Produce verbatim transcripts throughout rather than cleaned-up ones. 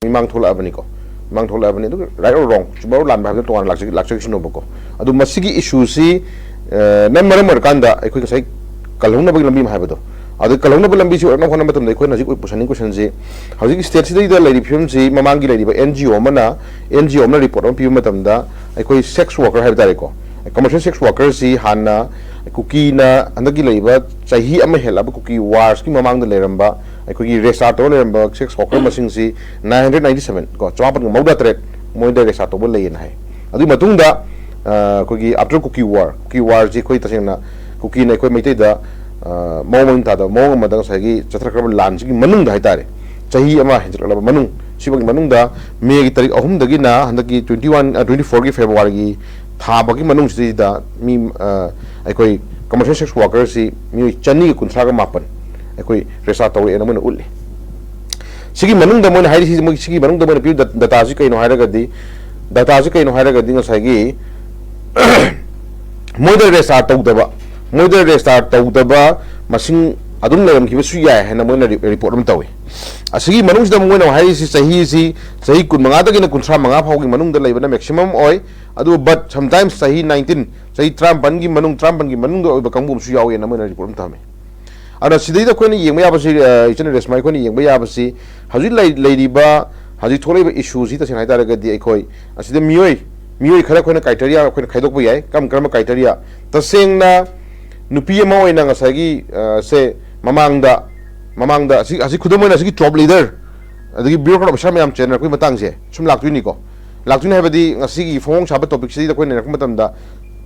ꯃꯤꯃꯥꯡ ꯊꯣꯛꯂꯛꯑꯕꯅꯤꯀꯣ꯫ ꯃꯤꯃꯥꯡ ꯊꯣꯛꯂꯛꯑꯕꯅꯤ꯫ ꯑꯗꯨꯒ right or wrong, ꯆꯨꯝꯕ ꯂꯥꯟꯕ ꯍꯥꯏꯕꯗꯣ ꯇꯣꯉꯥꯟꯅ ꯂꯥꯛꯆ-, ꯂꯥꯛꯆꯈꯤꯁꯅꯣꯕꯀꯣ꯫ ꯑꯗꯨ ꯃꯁꯤꯒꯤ issue ꯁꯤ, ꯑ, ꯅ ꯃꯔꯝ ꯑꯣꯏꯔꯀꯥꯟꯗ ꯑꯩꯈꯣꯏ ꯉꯁꯥꯏ ꯀꯜꯍꯧꯅꯕꯒꯤ ꯂꯝꯕꯤ ꯑꯃ ꯍꯥꯏꯕꯗꯣ, ꯑꯗꯨ ꯀꯜꯍꯧꯅꯕ ꯂꯝꯕꯤꯁꯤ ꯑꯣꯏꯔꯛꯅꯕ ꯍꯣꯠꯅꯕ ꯃꯇꯝꯗ ꯑꯩꯈꯣꯏꯅ ꯍꯧꯖꯤꯛ ꯄꯨꯁꯟꯅꯤꯡ ꯀꯣꯏꯁꯟꯁꯤ, ꯍꯧꯖꯤꯛ state ꯁꯤꯗꯩꯗ ꯂꯩꯔꯤꯕ ꯐꯤꯕꯝꯁꯤ, ꯃꯃꯥꯡꯒꯤ ꯂꯩꯔꯤꯕ N G O ꯑꯃꯅ, N G O ꯑꯃꯅ report ꯑꯃ ꯄꯤꯕ ꯃꯇꯝꯗ, ꯑꯩꯈꯣꯏ sex worker ꯍꯥꯏꯕ ꯇꯥꯔꯦꯀꯣ, commercial sex worker ꯁꯤ ꯍꯥꯟꯅ ꯀꯨꯀꯤꯅ ꯍꯟꯗꯛꯀꯤ ꯂꯩꯔꯤꯕ ꯆꯍꯤ ꯑꯃ ꯍꯦꯜꯂꯕ ꯀꯨꯀꯤ wars ꯀꯤ ꯃꯃꯥꯡꯗ ꯂꯩꯔꯝꯕ, ꯑꯩꯈꯣꯏꯒꯤ register ꯇꯧꯔ ꯂꯩꯔꯝꯕ sex worker ꯃꯁꯤꯡꯁꯤ nine hundred ninety seven ꯀꯣ, ꯆꯃꯥꯄꯟꯒ ꯃꯧꯗ꯭ꯔꯥ ꯇꯔꯦꯠ ꯃꯣꯏꯗ register ꯇꯧꯕ ꯂꯩꯌꯦꯅ ꯍꯥꯏ꯫ ꯑꯗꯨꯒꯤ ꯃꯇꯨꯡꯗ, ꯑ, ꯑꯩꯈꯣꯏꯒꯤ after ꯀꯨꯀꯤ war, ꯀꯨꯀꯤ war ꯁꯤ ꯑꯩꯈꯣꯏ ꯇꯁꯦꯡꯅ ꯀꯨꯀꯤꯅ ꯑꯩꯈꯣꯏ ꯃꯩꯇꯩꯗ, ꯑ, ꯃꯑꯣꯡ ꯃꯔꯤꯟ ꯇꯥꯗꯕ ꯃꯑꯣꯡ ꯑꯃꯗ ꯉꯁꯥꯏꯒꯤ ꯆꯠꯊꯔꯛꯈ꯭ꯔꯕ ꯂꯥꯟꯁꯤꯒꯤ ꯃꯅꯨꯡꯗ ꯍꯥꯏꯇꯥꯔꯦ, ꯆꯍꯤ ꯑꯃ ꯍꯦꯟꯖꯜꯂꯛꯂꯕ ꯃꯅꯨꯡ, ꯁꯤꯐꯥꯎꯒꯤ ꯃꯅꯨꯡꯗ ꯃꯦꯒꯤ ꯇꯥꯔꯤꯛ ꯑꯍꯨꯝꯗꯒꯤꯅ ꯍꯟꯗꯛꯀꯤ twenty one, ꯑ, twenty four ꯒꯤ ꯐꯦꯕ꯭ꯔꯨꯋꯥꯔꯤꯒꯤ ꯊꯥ ꯐꯥꯎꯒꯤ ꯃꯅꯨꯡꯁꯤꯗꯩꯗ ꯃꯤ, ꯑ, ꯑꯩꯈꯣꯏ commercial sex worker ꯁꯤ ꯃꯤꯑꯣꯏ ꯆꯅꯤꯒ ꯀꯨꯟꯊ꯭ꯔꯥꯒ ꯃꯥꯄꯟ ꯑꯩꯈꯣꯏ register ꯇꯧꯔꯛꯑꯦꯅ ꯃꯣꯏꯅ ꯎꯠꯂꯤ꯫ ꯁꯤꯒꯤ ꯃꯅꯨꯡꯗ ꯃꯣꯏꯅ ꯍꯥꯏꯔꯤꯁꯤ, ꯃꯣꯏ ꯁꯤꯒꯤ ꯃꯅꯨꯡꯗ ꯃꯣꯏꯅ ꯄꯤꯔꯤꯕ data ꯁꯤ ꯀꯩꯅꯣ ꯍꯥꯏꯔꯒꯗꯤ, data ꯁꯤ ꯀꯩꯅꯣ ꯍꯥꯏꯔꯒꯗꯤ ꯉꯁꯥꯏꯒꯤ ꯃꯣꯏꯗ register ꯇꯧꯗꯕ, ꯃꯣꯏꯗ register ꯇꯧꯗꯕ ꯃꯁꯤꯡ ꯑꯗꯨꯝ ꯂꯩꯔꯝꯈꯤꯕꯁꯨ ꯌꯥꯏ ꯍꯥꯏꯅ ꯃꯣꯏꯅ ꯔꯤ-, report ꯑꯃ ꯇꯧꯏ꯫ ꯑꯁꯤꯒꯤ ꯃꯅꯨꯡꯁꯤꯗ ꯃꯣꯏꯅ ꯍꯥꯏꯔꯤꯁꯤ ꯆꯍꯤꯁꯤ ꯆꯍꯤ ꯀꯨꯟꯃꯉꯥꯗꯒꯤꯅ ꯀꯨꯟꯊ꯭ꯔꯥ ꯃꯉꯥ ꯐꯥꯎꯒꯤ ꯃꯅꯨꯡꯗ ꯂꯩꯕꯅ maximum ꯑꯣꯏ꯫ ꯑꯗꯨ but sometimes ꯆꯍꯤ nineteen, ꯆꯍꯤ ꯇꯔꯥꯃꯥꯄꯟꯒꯤ ꯃꯅꯨꯡ, ꯇꯔꯥꯃꯥꯄꯟꯒꯤ ꯃꯅꯨꯡꯗ ꯑꯣꯏꯕ ꯀꯥꯡꯕꯨ ꯑꯃꯁꯨ ꯌꯥꯎꯏꯅ ꯃꯣꯏꯅ report ꯑꯃ ꯊꯝꯃꯤ꯫ ꯑꯗꯨꯅ ꯁꯤꯗꯩꯗ ꯑꯩꯈꯣꯏꯅ ꯌꯦꯡꯕ ꯌꯥꯕꯁꯤ, ꯑ, ꯏꯆꯟ ꯔꯦꯁꯃꯥ, ꯑꯩꯈꯣꯏꯅ ꯌꯦꯡꯕ ꯌꯥꯕꯁꯤ ꯍꯧꯖꯤꯛ ꯂꯩ-, ꯂꯩꯔꯤꯕ, ꯍꯧꯖꯤꯛ ꯊꯣꯛꯂꯛꯏꯕ issue ꯁꯤ ꯇꯁꯦꯡꯅ ꯍꯥꯏꯇꯥꯔꯒꯗꯤ ꯑꯩꯈꯣꯏ ꯑꯁꯤꯗ ꯃꯤꯑꯣꯏ, ꯃꯤꯑꯣꯏ ꯈꯔ ꯑꯩꯈꯣꯏꯅ criteria ꯑꯩꯈꯣꯏꯅ ꯈꯥꯏꯗꯣꯛꯄ ꯌꯥꯏ꯫ ꯀꯔꯝ ꯀꯔꯝꯕ criteria? ꯇꯁꯦꯡꯅ ꯅꯨꯄꯤ ꯑꯃ ꯑꯣꯏꯅ ꯉꯁꯥꯏꯒꯤ, ꯑ, ꯁꯦ ꯃꯃꯥꯡꯗ, ꯃꯃꯥꯡꯗ ꯑꯁꯤ, ꯑꯁꯤ ꯈꯨꯗꯝ ꯑꯣꯏꯅ ꯑꯁꯤꯒꯤ top leader ꯑꯗꯒꯤ bureaucrat officer ꯃꯌꯥꯝ ꯆꯦꯟꯅꯔꯛꯄꯒꯤ ꯃꯇꯥꯡꯁꯦ ꯁꯨꯝ ꯂꯥꯛꯇꯣꯏꯅꯤꯀꯣ꯫ ꯂꯥꯛꯇꯣꯏꯅꯤ ꯍꯥꯏꯕꯗꯤ ꯉꯁꯤꯒꯤ ꯐꯣꯡꯐꯣꯡ ꯁꯥꯕ topic ꯁꯤꯗꯩꯗ ꯑꯩꯈꯣꯏꯅ ꯅꯩꯅꯔꯛꯄ ꯃꯇꯝꯗ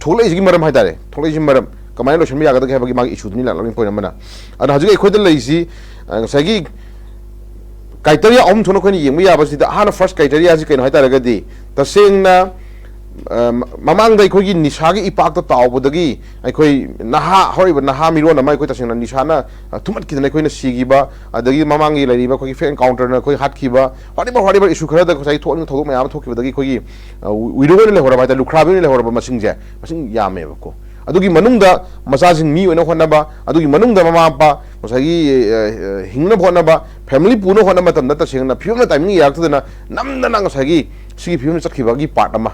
ꯊꯣꯛꯂꯛꯏꯁꯤꯒꯤ ꯃꯔꯝ ꯍꯥꯏꯇꯥꯔꯦ, ꯊꯣꯛꯂꯛꯏꯁꯤꯒꯤ ꯃꯔꯝ ꯀꯃꯥꯏꯅ ꯂꯣꯏꯁꯤꯟꯕ ꯌꯥꯒꯗꯒꯦ ꯍꯥꯏꯕꯒꯤ ꯃꯥꯒꯤ issue ꯗꯨꯅꯤ ꯂꯥꯛꯂꯛꯂꯤꯕ point ꯑꯃꯅ꯫ ꯑꯗꯨꯅ ꯍꯧꯖꯤꯛ ꯑꯩꯈꯣꯏꯗ ꯂꯩꯔꯤꯁꯤ, ꯑ, ꯉꯁꯥꯏꯒꯤ criteria ꯑꯍꯨꯝ ꯊꯣꯛꯅ ꯑꯩꯈꯣꯏꯅ ꯌꯦꯡꯕ ꯌꯥꯕꯁꯤꯗ ꯑꯍꯥꯟꯕ first criteria ꯁꯤ ꯀꯩꯅꯣ ꯍꯥꯏꯇꯥꯔꯒꯗꯤ ꯇꯁꯦꯡꯅ, ꯑ, ꯃ-, ꯃꯃꯥꯡꯗ ꯑꯩꯈꯣꯏꯒꯤ ꯅꯤꯁꯥꯒꯤ ꯏꯄꯥꯛꯇ ꯇꯥꯎꯕꯗꯒꯤ ꯑꯩꯈꯣꯏ ꯅꯍꯥ, ꯍꯧꯔꯛꯏꯕ ꯅꯍꯥ ꯃꯤꯔꯣꯟ ꯑꯃ ꯑꯩꯈꯣꯏ ꯇꯁꯦꯡꯅ ꯅꯤꯁꯥꯅ, ꯑ, ꯊꯨꯝꯍꯠꯈꯤꯗꯅ ꯑꯩꯈꯣꯏꯅ ꯁꯤꯈꯤꯕ, ꯑꯗꯒꯤ ꯃꯃꯥꯡꯒꯤ ꯂꯩꯔꯤꯕ ꯑꯩꯈꯣꯏꯒꯤ fake encounter ꯅ ꯑꯩꯈꯣꯏ ꯍꯥꯠꯈꯤꯕ, whatever, whatever issue ꯈꯔꯗ ꯉꯁꯥꯏꯒꯤ ꯊꯣꯛꯍꯟꯅꯤꯡꯕ ꯊꯧꯗꯣꯛ ꯃꯌꯥꯝ ꯑꯃ ꯊꯣꯛꯈꯤꯕꯗꯒꯤ ꯑꯩꯈꯣꯏꯒꯤ, ꯑ, widow ꯑꯣꯏꯅ ꯂꯩꯍꯧꯔꯕ ꯍꯥꯏꯇꯥꯔꯦ, ꯂꯨꯈ꯭ꯔꯥꯕꯤ ꯑꯣꯏꯅ ꯂꯩꯍꯧꯔꯕ ꯃꯁꯤꯡꯁꯦ, ꯃꯁꯤꯡ ꯌꯥꯝꯃꯦꯕꯀꯣ꯫ ꯑꯗꯨꯒꯤ ꯃꯅꯨꯡꯗ ꯃꯆꯥꯁꯤꯡ ꯃꯤ ꯑꯣꯏꯅ ꯍꯣꯠꯅꯕ, ꯑꯗꯨꯒꯤ ꯃꯅꯨꯡꯗ ꯃꯃꯥ ꯃꯄꯥ, ꯉꯁꯥꯏꯒꯤ ꯑ, ꯑ, ꯍꯤꯡꯅꯕ ꯍꯣꯠꯅꯕ, ꯐꯦꯃꯤꯂꯤ ꯄꯨꯅꯕ ꯍꯣꯠꯅꯕ ꯃꯇꯝꯗ ꯇꯁꯦꯡꯅ ꯐꯤꯕꯝꯅ ꯇꯥꯏꯃꯤꯡ ꯌꯥꯔꯛꯇꯗꯅ ꯅꯝꯗꯅ ꯉꯁꯥꯏꯒꯤ ꯁꯤꯒꯤ ꯐꯤꯕꯝꯗ ꯆꯠꯈꯤꯕꯒꯤ ꯄꯥꯔꯠ ꯑꯃ꯫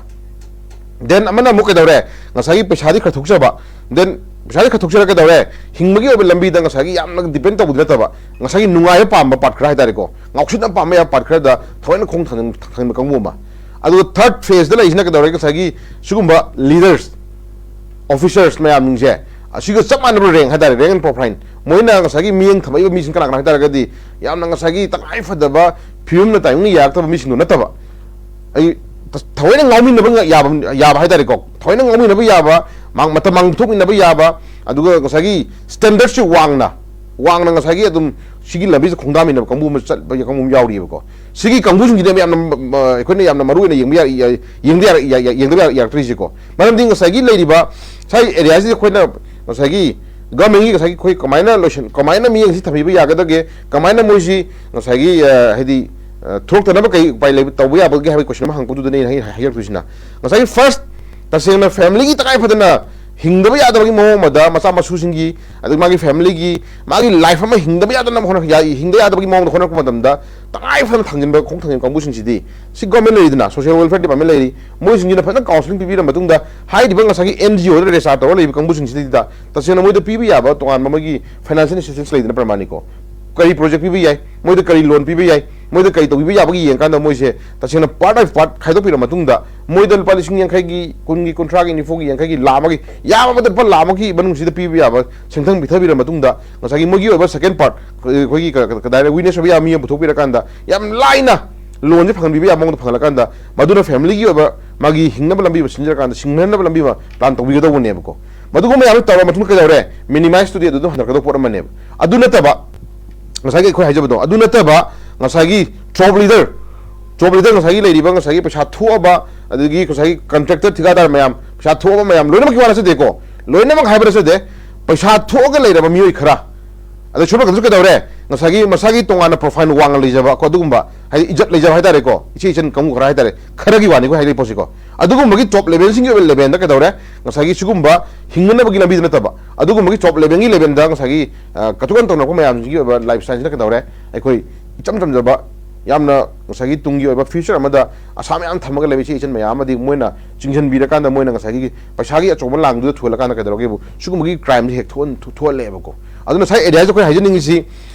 ꯗꯦꯟ ꯑꯃꯅ ꯑꯃꯨꯛ ꯀꯩꯗꯧꯔꯦ? ꯉꯁꯥꯏꯒꯤ ꯄꯩꯁꯥꯗꯤ ꯈꯔ ꯊꯣꯛꯆꯕ, ꯗꯦꯟ ꯄꯩꯁꯥꯗꯤ ꯈꯔ ꯊꯣꯛꯆꯔꯒ ꯀꯩꯗꯧꯔꯦ? ꯍꯤꯡꯕꯒꯤ ꯑꯣꯏꯕ ꯂꯝꯕꯤꯗ ꯉꯁꯥꯏꯒꯤ ꯌꯥꯝꯅ ꯗꯤꯄꯦꯟ ꯇꯧꯕꯗꯤ ꯅꯠꯇꯕ, ꯉꯁꯥꯏꯒꯤ ꯅꯨꯡꯉꯥꯏꯕ ꯄꯥꯝꯕ ꯄꯥꯔꯠ ꯈꯔ ꯍꯥꯏꯇꯥꯔꯦꯀꯣ, ꯉꯥꯎꯁꯤꯟꯅ ꯄꯥꯝꯕ ꯌꯥꯕ ꯄꯥꯔꯠ ꯈꯔꯗ ꯊꯑꯣꯏꯅ ꯈꯣꯡ ꯊꯥꯡꯖꯤꯟ-, ꯊꯥꯡꯖꯤꯟꯕ ꯀꯥꯡꯕꯨ ꯑꯃ꯫ ꯑꯗꯨꯒ ꯊꯥꯔꯠ ꯐꯦꯖꯇ ꯂꯩꯔꯤꯁꯤꯅ ꯀꯩꯗꯧꯔꯦ? ꯉꯁꯥꯏꯒꯤ ꯁꯤꯒꯨꯝꯕ ꯂꯤꯗꯔꯁ, ꯑꯣꯐꯤꯁꯔꯁ ꯃꯌꯥꯝꯁꯤꯡꯁꯦ, ꯑꯁꯤꯒ ꯆꯞ ꯃꯥꯟꯅꯕ ꯔꯦꯡ ꯍꯥꯏꯇꯥꯔꯦ, ꯔꯦꯡ ꯑꯦꯟ ꯄ꯭ꯔꯣꯐꯥꯏꯜ, ꯃꯣꯏꯅ ꯉꯁꯥꯏꯒꯤ ꯃꯤꯠꯌꯦꯡ ꯊꯝꯃꯛꯏꯕ ꯃꯤꯁꯤꯡ ꯀꯅꯥ ꯀꯅꯥ ꯍꯥꯏꯇꯥꯔꯒꯗꯤ, ꯌꯥꯝꯅ ꯉꯁꯥꯏꯒꯤ ꯇꯉꯥꯏ ꯐꯗꯕ ꯐꯤꯕꯝꯅ ꯇꯥꯏꯃꯤꯡꯅ ꯌꯥꯔꯛꯇꯕ ꯃꯤꯁꯤꯡꯗꯣ ꯅꯠꯇꯕ, ꯑꯩ ꯊ-, ꯊꯑꯣꯏꯅ ꯉꯥꯎꯃꯤꯟꯅꯕ ꯉ-, ꯌꯥꯕ, ꯌꯥꯕ ꯍꯥꯏꯇꯥꯔꯦꯀꯣ, ꯊꯑꯣꯏꯅ ꯉꯥꯎꯃꯤꯟꯅꯕ ꯌꯥꯕ, ꯃꯥꯡ-, ꯃꯇꯝ ꯃꯥꯡ ꯊꯣꯛꯃꯤꯟꯅꯕ ꯌꯥꯕ, ꯑꯗꯨꯒ ꯉꯁꯥꯏꯒꯤ ꯁ꯭ꯇꯦꯟꯗꯔꯠꯁꯤ ꯋꯥꯡꯅ, ꯋꯥꯡꯅ ꯉꯁꯥꯏꯒꯤ ꯑꯗꯨꯝ ꯁꯤꯒꯤ ꯂꯝꯕꯤꯁꯦ ꯈꯣꯡꯗꯥꯃꯤꯟꯅꯕ ꯀꯥꯡꯕꯨ ꯑꯃ ꯆꯠꯄ ꯀꯥꯡꯕꯨ ꯑꯃ ꯌꯥꯎꯔꯤꯑꯕꯀꯣ꯫ ꯁꯤꯒꯤ ꯀꯥꯡꯕꯨꯁꯤꯡꯁꯤꯅꯦꯕ ꯌꯥꯝꯅ, ꯃ-, ꯑꯩꯈꯣꯏꯅ ꯌꯥꯝꯅ ꯃꯔꯨ ꯑꯣꯏꯅ ꯌꯦꯡꯕ ꯌꯥ-, ꯌꯥ-, ꯌꯦꯡꯗ ꯌꯥꯔ-, ꯌꯥ-, ꯌꯥ-, ꯌꯦꯡꯗꯕ ꯌꯥꯔ-, ꯌꯥꯔꯛꯇ꯭ꯔꯤꯁꯦꯀꯣ꯫ ꯃꯔꯝꯗꯤ ꯉꯁꯥꯏꯒꯤ ꯂꯩꯔꯤꯕ ꯁ꯭ꯋꯥꯏ ꯑꯦꯔꯤꯌꯥꯁꯤꯗ ꯑꯩꯈꯣꯏꯅ ꯉꯁꯥꯏꯒꯤ ꯒꯚꯔꯟꯃꯦꯟꯒꯤ ꯉꯁꯥꯏꯒꯤ ꯑꯩꯈꯣꯏ ꯀꯃꯥꯏꯅ ꯂꯣꯏꯁꯟ-, ꯀꯃꯥꯏꯅ ꯃꯤꯠꯌꯦꯡꯁꯤ ꯊꯝꯕꯤꯕ ꯌꯥꯒꯗꯒꯦ, ꯀꯃꯥꯏꯅ ꯃꯣꯏꯁꯤ ꯉꯁꯥꯏꯒꯤ, ꯑ, ꯍꯥꯏꯗꯤ, ꯑ, ꯊꯣꯛꯇꯅꯕ ꯀꯩ ꯎꯄꯥꯏ ꯂꯩꯕ, ꯇꯧꯕ ꯌꯥꯕꯒꯦ ꯍꯥꯏꯕꯒꯤ ꯀꯣꯏꯁꯟ ꯑꯃ ꯍꯪꯉꯛꯄꯗꯨꯗꯅꯦ ꯑꯩꯅ ꯍꯥꯏ-, ꯍꯥꯏꯖꯔꯛꯇꯣꯏꯁꯤꯅ꯫ ꯉꯁꯥꯏꯒꯤ ꯐꯥꯔꯁ, ꯇꯁꯦꯡꯅ ꯐꯦꯃꯤꯂꯤꯒꯤ ꯇꯉꯥꯏ ꯐꯗꯅ ꯍꯤꯡꯗꯕ ꯌꯥꯗꯕꯒꯤ ꯃꯑꯣꯡ ꯑꯃꯗ ꯃꯆꯥ ꯃꯁꯨꯁꯤꯡꯒꯤ, ꯑꯗꯒꯤ ꯃꯥꯒꯤ ꯐꯦꯃꯤꯂꯤꯒꯤ, ꯃꯥꯒꯤ ꯂꯥꯏꯐ ꯑꯃ ꯍꯤꯡꯗꯕ ꯌꯥꯗꯅꯕ ꯍꯣꯠꯅ-, ꯌꯥ-, ꯍꯤꯡꯗ ꯌꯥꯗꯕꯒꯤ ꯃꯑꯣꯡꯗ ꯍꯣꯠꯅꯔꯛꯄ ꯃꯇꯝꯗ, ꯇꯉꯥꯏ ꯐꯗꯅ ꯊꯥꯡꯖꯤꯟꯕ, ꯈꯣꯡ ꯊꯥꯡꯖꯤꯟꯕ ꯀꯥꯡꯕꯨꯁꯤꯡꯁꯤꯗꯤ, ꯁꯤ ꯒꯣꯔꯃꯦꯟ ꯂꯩꯔꯤꯗꯅ, ꯁꯣꯁꯤꯌꯦꯜ ꯋꯦꯜꯐꯤꯌꯔ ꯗꯤꯄꯥꯔꯠꯃꯦꯟ ꯂꯩꯔꯤ, ꯃꯣꯏꯁꯤꯡꯁꯤꯅ ꯐꯖꯅ ꯀꯥꯎꯟꯁꯤꯂꯤꯡ ꯄꯤꯕꯤꯔ ꯃꯇꯨꯡꯗ, ꯍꯥꯏꯔꯤꯕ ꯉꯁꯥꯏꯒꯤ ꯑꯦꯟ ꯖꯤ ꯑꯣꯗ ꯔꯦꯖꯤꯁꯇꯥꯔ ꯇꯧꯔ ꯂꯩꯕ ꯀꯥꯡꯕꯨꯁꯤꯡꯁꯤꯗ ꯇꯁꯦꯡꯅ ꯃꯣꯏꯗ ꯄꯤꯕ ꯌꯥꯕ ꯇꯣꯉꯥꯟꯕ ꯃꯣꯏꯒꯤ ꯐꯥꯏꯅꯥꯟꯁꯤꯌꯦꯜ ꯑꯦꯁꯤꯁꯇꯦꯟꯁ ꯂꯩꯗꯅ ꯄ꯭ꯔꯃꯥꯅꯤꯀꯣ, ꯀꯔꯤ ꯄ꯭ꯔꯣꯖꯦꯛ ꯄꯤꯕ ꯌꯥꯏ, ꯃꯣꯏꯗ ꯀꯔꯤ ꯂꯣꯟ ꯄꯤꯕ ꯌꯥꯏ, ꯃꯣꯏꯗ ꯀꯔꯤ ꯇꯧꯕꯤꯕ ꯌꯥꯕꯒꯤ ꯌꯦꯡꯀꯥꯟꯗ, ꯃꯣꯏꯁꯦ ꯇꯁꯦꯡꯅ ꯄꯥꯔꯠ ꯕꯥꯏ ꯄꯥꯔꯠ ꯈꯥꯏꯗꯣꯛꯄꯤꯔ ꯃꯇꯨꯡꯗ, ꯃꯣꯏꯗ ꯂꯨꯄꯥ ꯂꯤꯁꯤꯡ ꯌꯥꯡꯈꯩꯒꯤ, ꯀꯨꯟꯒꯤ, ꯀꯨꯟꯊ꯭ꯔꯥꯒꯤ, ꯅꯤꯐꯨꯒꯤ, ꯌꯥꯡꯈꯩꯒꯤ, ꯂꯥꯈ ꯑꯃꯒꯤ, ꯌꯥꯝꯃꯕꯗ ꯂꯨꯄꯥ ꯂꯥꯈ ꯑꯃꯒꯤ ꯃꯅꯨꯡꯁꯤꯗ ꯄꯤꯕ ꯌꯥꯕ ꯁꯦꯟꯊꯪ ꯄꯤꯊꯕꯤꯔ ꯃꯇꯨꯡꯗ, ꯉꯁꯥꯏꯒꯤ ꯃꯣꯏꯒꯤ ꯑꯣꯏꯕ ꯁꯦꯀꯦꯟ ꯄꯥꯔꯠ, ꯑꯩꯈꯣꯏꯒꯤ ꯀ-, ꯀ-, ꯀꯗꯥꯏꯗ ꯋꯤꯛꯅꯦꯁ ꯑꯣꯏꯕ ꯌꯥꯕ ꯃꯤ ꯑꯃ ꯄꯨꯊꯣꯛꯄꯤꯔꯀꯥꯟꯗ, ꯌꯥꯝ ꯂꯥꯏꯅ ꯂꯣꯟꯁꯦ ꯐꯪꯍꯟꯕꯤꯕ ꯌꯥꯕ ꯃꯑꯣꯡꯗ ꯐꯪꯍꯜꯂꯀꯥꯟꯗ, ꯃꯗꯨꯅ ꯐꯦꯃꯤꯂꯤꯒꯤ ꯑꯣꯏꯕ ꯃꯥꯒꯤ ꯍꯤꯡꯅꯕ ꯂꯝꯕꯤ ꯑꯃ ꯁꯤꯟꯖꯔꯀꯥꯟꯗ, ꯁꯤꯡꯅꯅꯕ ꯂꯝꯕꯤ ꯑꯃ ꯄ꯭ꯂꯥꯟ ꯇꯧꯕꯤꯒꯗꯧꯕꯅꯦꯕꯀꯣ꯫ ꯃꯗꯨꯒꯨꯝꯕ ꯃꯌꯥꯝꯗꯨ ꯇꯧꯔ ꯃꯇꯨꯡꯗ ꯀꯩꯗꯧꯔꯦ? ꯃꯤꯅꯤꯃꯥꯏꯁꯇꯨꯗꯤ ꯑꯗꯨ ꯑꯗꯨꯝ ꯍꯟꯊꯔꯛꯀꯗꯧꯕ ꯄꯣꯠ ꯑꯃꯅꯦꯕ꯫ ꯑꯗꯨ ꯅꯠꯇꯕ, ꯉꯁꯥꯏꯒꯤ ꯑꯩꯈꯣꯏ ꯍꯥꯏꯖꯕꯗꯣ, ꯑꯗꯨ ꯅꯠꯇꯕ, ꯉꯁꯥꯏꯒꯤ ꯇꯣꯞ ꯂꯤꯗꯔ, ꯇꯣꯞ ꯂꯤꯗꯔ ꯉꯁꯥꯏꯒꯤ ꯂꯩꯔꯤꯕ ꯉꯁꯥꯏꯒꯤ ꯄꯩꯁꯥ ꯊꯣꯛꯑꯕ, ꯑꯗꯒꯤ ꯉꯁꯥꯏꯒꯤ ꯀꯟꯇ꯭ꯔꯦꯛꯇꯔ, ꯊꯤꯀꯥꯗꯥꯔ ꯃꯌꯥꯝ, ꯄꯩꯁꯥ ꯊꯣꯛꯑꯕ ꯃꯌꯥꯝ, ꯂꯣꯏꯅꯃꯛꯀꯤ ꯋꯥ ꯅꯠꯆꯗꯦꯀꯣ, ꯂꯣꯏꯅꯃꯛ ꯍꯥꯏꯕ ꯅꯠꯆꯗꯦ, ꯄꯩꯁꯥ ꯊꯣꯛꯑꯒ ꯂꯩꯔꯕ ꯃꯤꯑꯣꯏ ꯈꯔ, ꯑꯗ ꯁꯣꯝ ꯅꯥꯀꯟꯗꯁꯨ ꯀꯩꯗꯧꯔꯦ? ꯉꯁꯥꯏꯒꯤ ꯃꯁꯥꯒꯤ ꯇꯣꯉꯥꯟꯅ profile ꯋꯥꯡꯅ ꯂꯩꯖꯕ, ꯀꯣ, ꯑꯗꯨꯒꯨꯝꯕ, ꯍꯥꯏꯗꯤ ꯏꯖꯠ ꯂꯩꯖꯕ ꯍꯥꯏꯇꯥꯔꯦꯀꯣ, ꯏꯆꯦ ꯏꯆꯟ ꯀꯥꯡꯕꯨ ꯈꯔ ꯍꯥꯏꯇꯥꯔꯦ, ꯈꯔꯒꯤ ꯋꯥꯅꯤꯀꯣ ꯍꯥꯏꯔꯤꯕ ꯄꯣꯠꯁꯤꯀꯣ꯫ ꯑꯗꯨꯒꯨꯝꯕꯒꯤ top levelꯁꯤꯡꯒꯤ ꯑꯣꯏꯕ levelꯗ ꯀꯩꯗꯧꯔꯦ, ꯉꯁꯥꯏꯒꯤ ꯁꯤꯒꯨꯝꯕ ꯍꯤꯡꯅꯅꯕꯒꯤ ꯂꯝꯕꯤꯗ ꯅꯠꯇꯕ, ꯑꯗꯨꯒꯨꯝꯕꯒꯤ top levelꯒꯤ levelꯗ ꯉꯁꯥꯏꯒꯤ, ꯑ, ꯀꯇꯨꯀꯔꯟ ꯇꯧꯅꯔꯛꯄ ꯃꯌꯥꯝꯁꯤꯡꯒꯤ ꯑꯣꯏꯕ lifestyleꯁꯤꯅ ꯀꯩꯗꯧꯔꯦ, ꯑꯩꯈꯣꯏ ꯏꯆꯝ ꯆꯝꯖꯕ, ꯌꯥꯝꯅ ꯉꯁꯥꯏꯒꯤ ꯇꯨꯡꯒꯤ ꯑꯣꯏꯕ future ꯑꯃꯗ ꯑꯁꯥ ꯃꯌꯥꯝ ꯊꯝꯃꯒ ꯂꯩꯕ ꯏꯆꯦ ꯏꯆꯟ ꯃꯌꯥꯝ ꯑꯃꯗꯤ ꯃꯣꯏꯅ ꯆꯤꯡꯁꯤꯟꯕꯤꯔꯀꯥꯟꯗ, ꯃꯣꯏꯅ ꯉꯁꯥꯏꯒꯤ ꯄꯩꯁꯥꯒꯤ ꯑꯆꯧꯕ ꯂꯥꯡꯗꯨꯗ ꯊꯨꯍꯜꯂꯀꯥꯟꯗ ꯀꯩꯗꯧꯔꯒꯦꯕꯨ, ꯁꯤꯒꯨꯝꯕꯒꯤ crimeꯁꯦ ꯍꯦꯛ ꯊꯣꯛꯍꯟ-, ꯊꯣꯛꯍꯜꯂꯛꯑꯦꯕꯀꯣ꯫ ꯑꯗꯨꯅ ꯁꯥꯏ areaꯁꯤꯗ ꯑꯩꯈꯣꯏ ꯍꯥꯏꯖꯅꯤꯡꯉꯤꯁꯤ,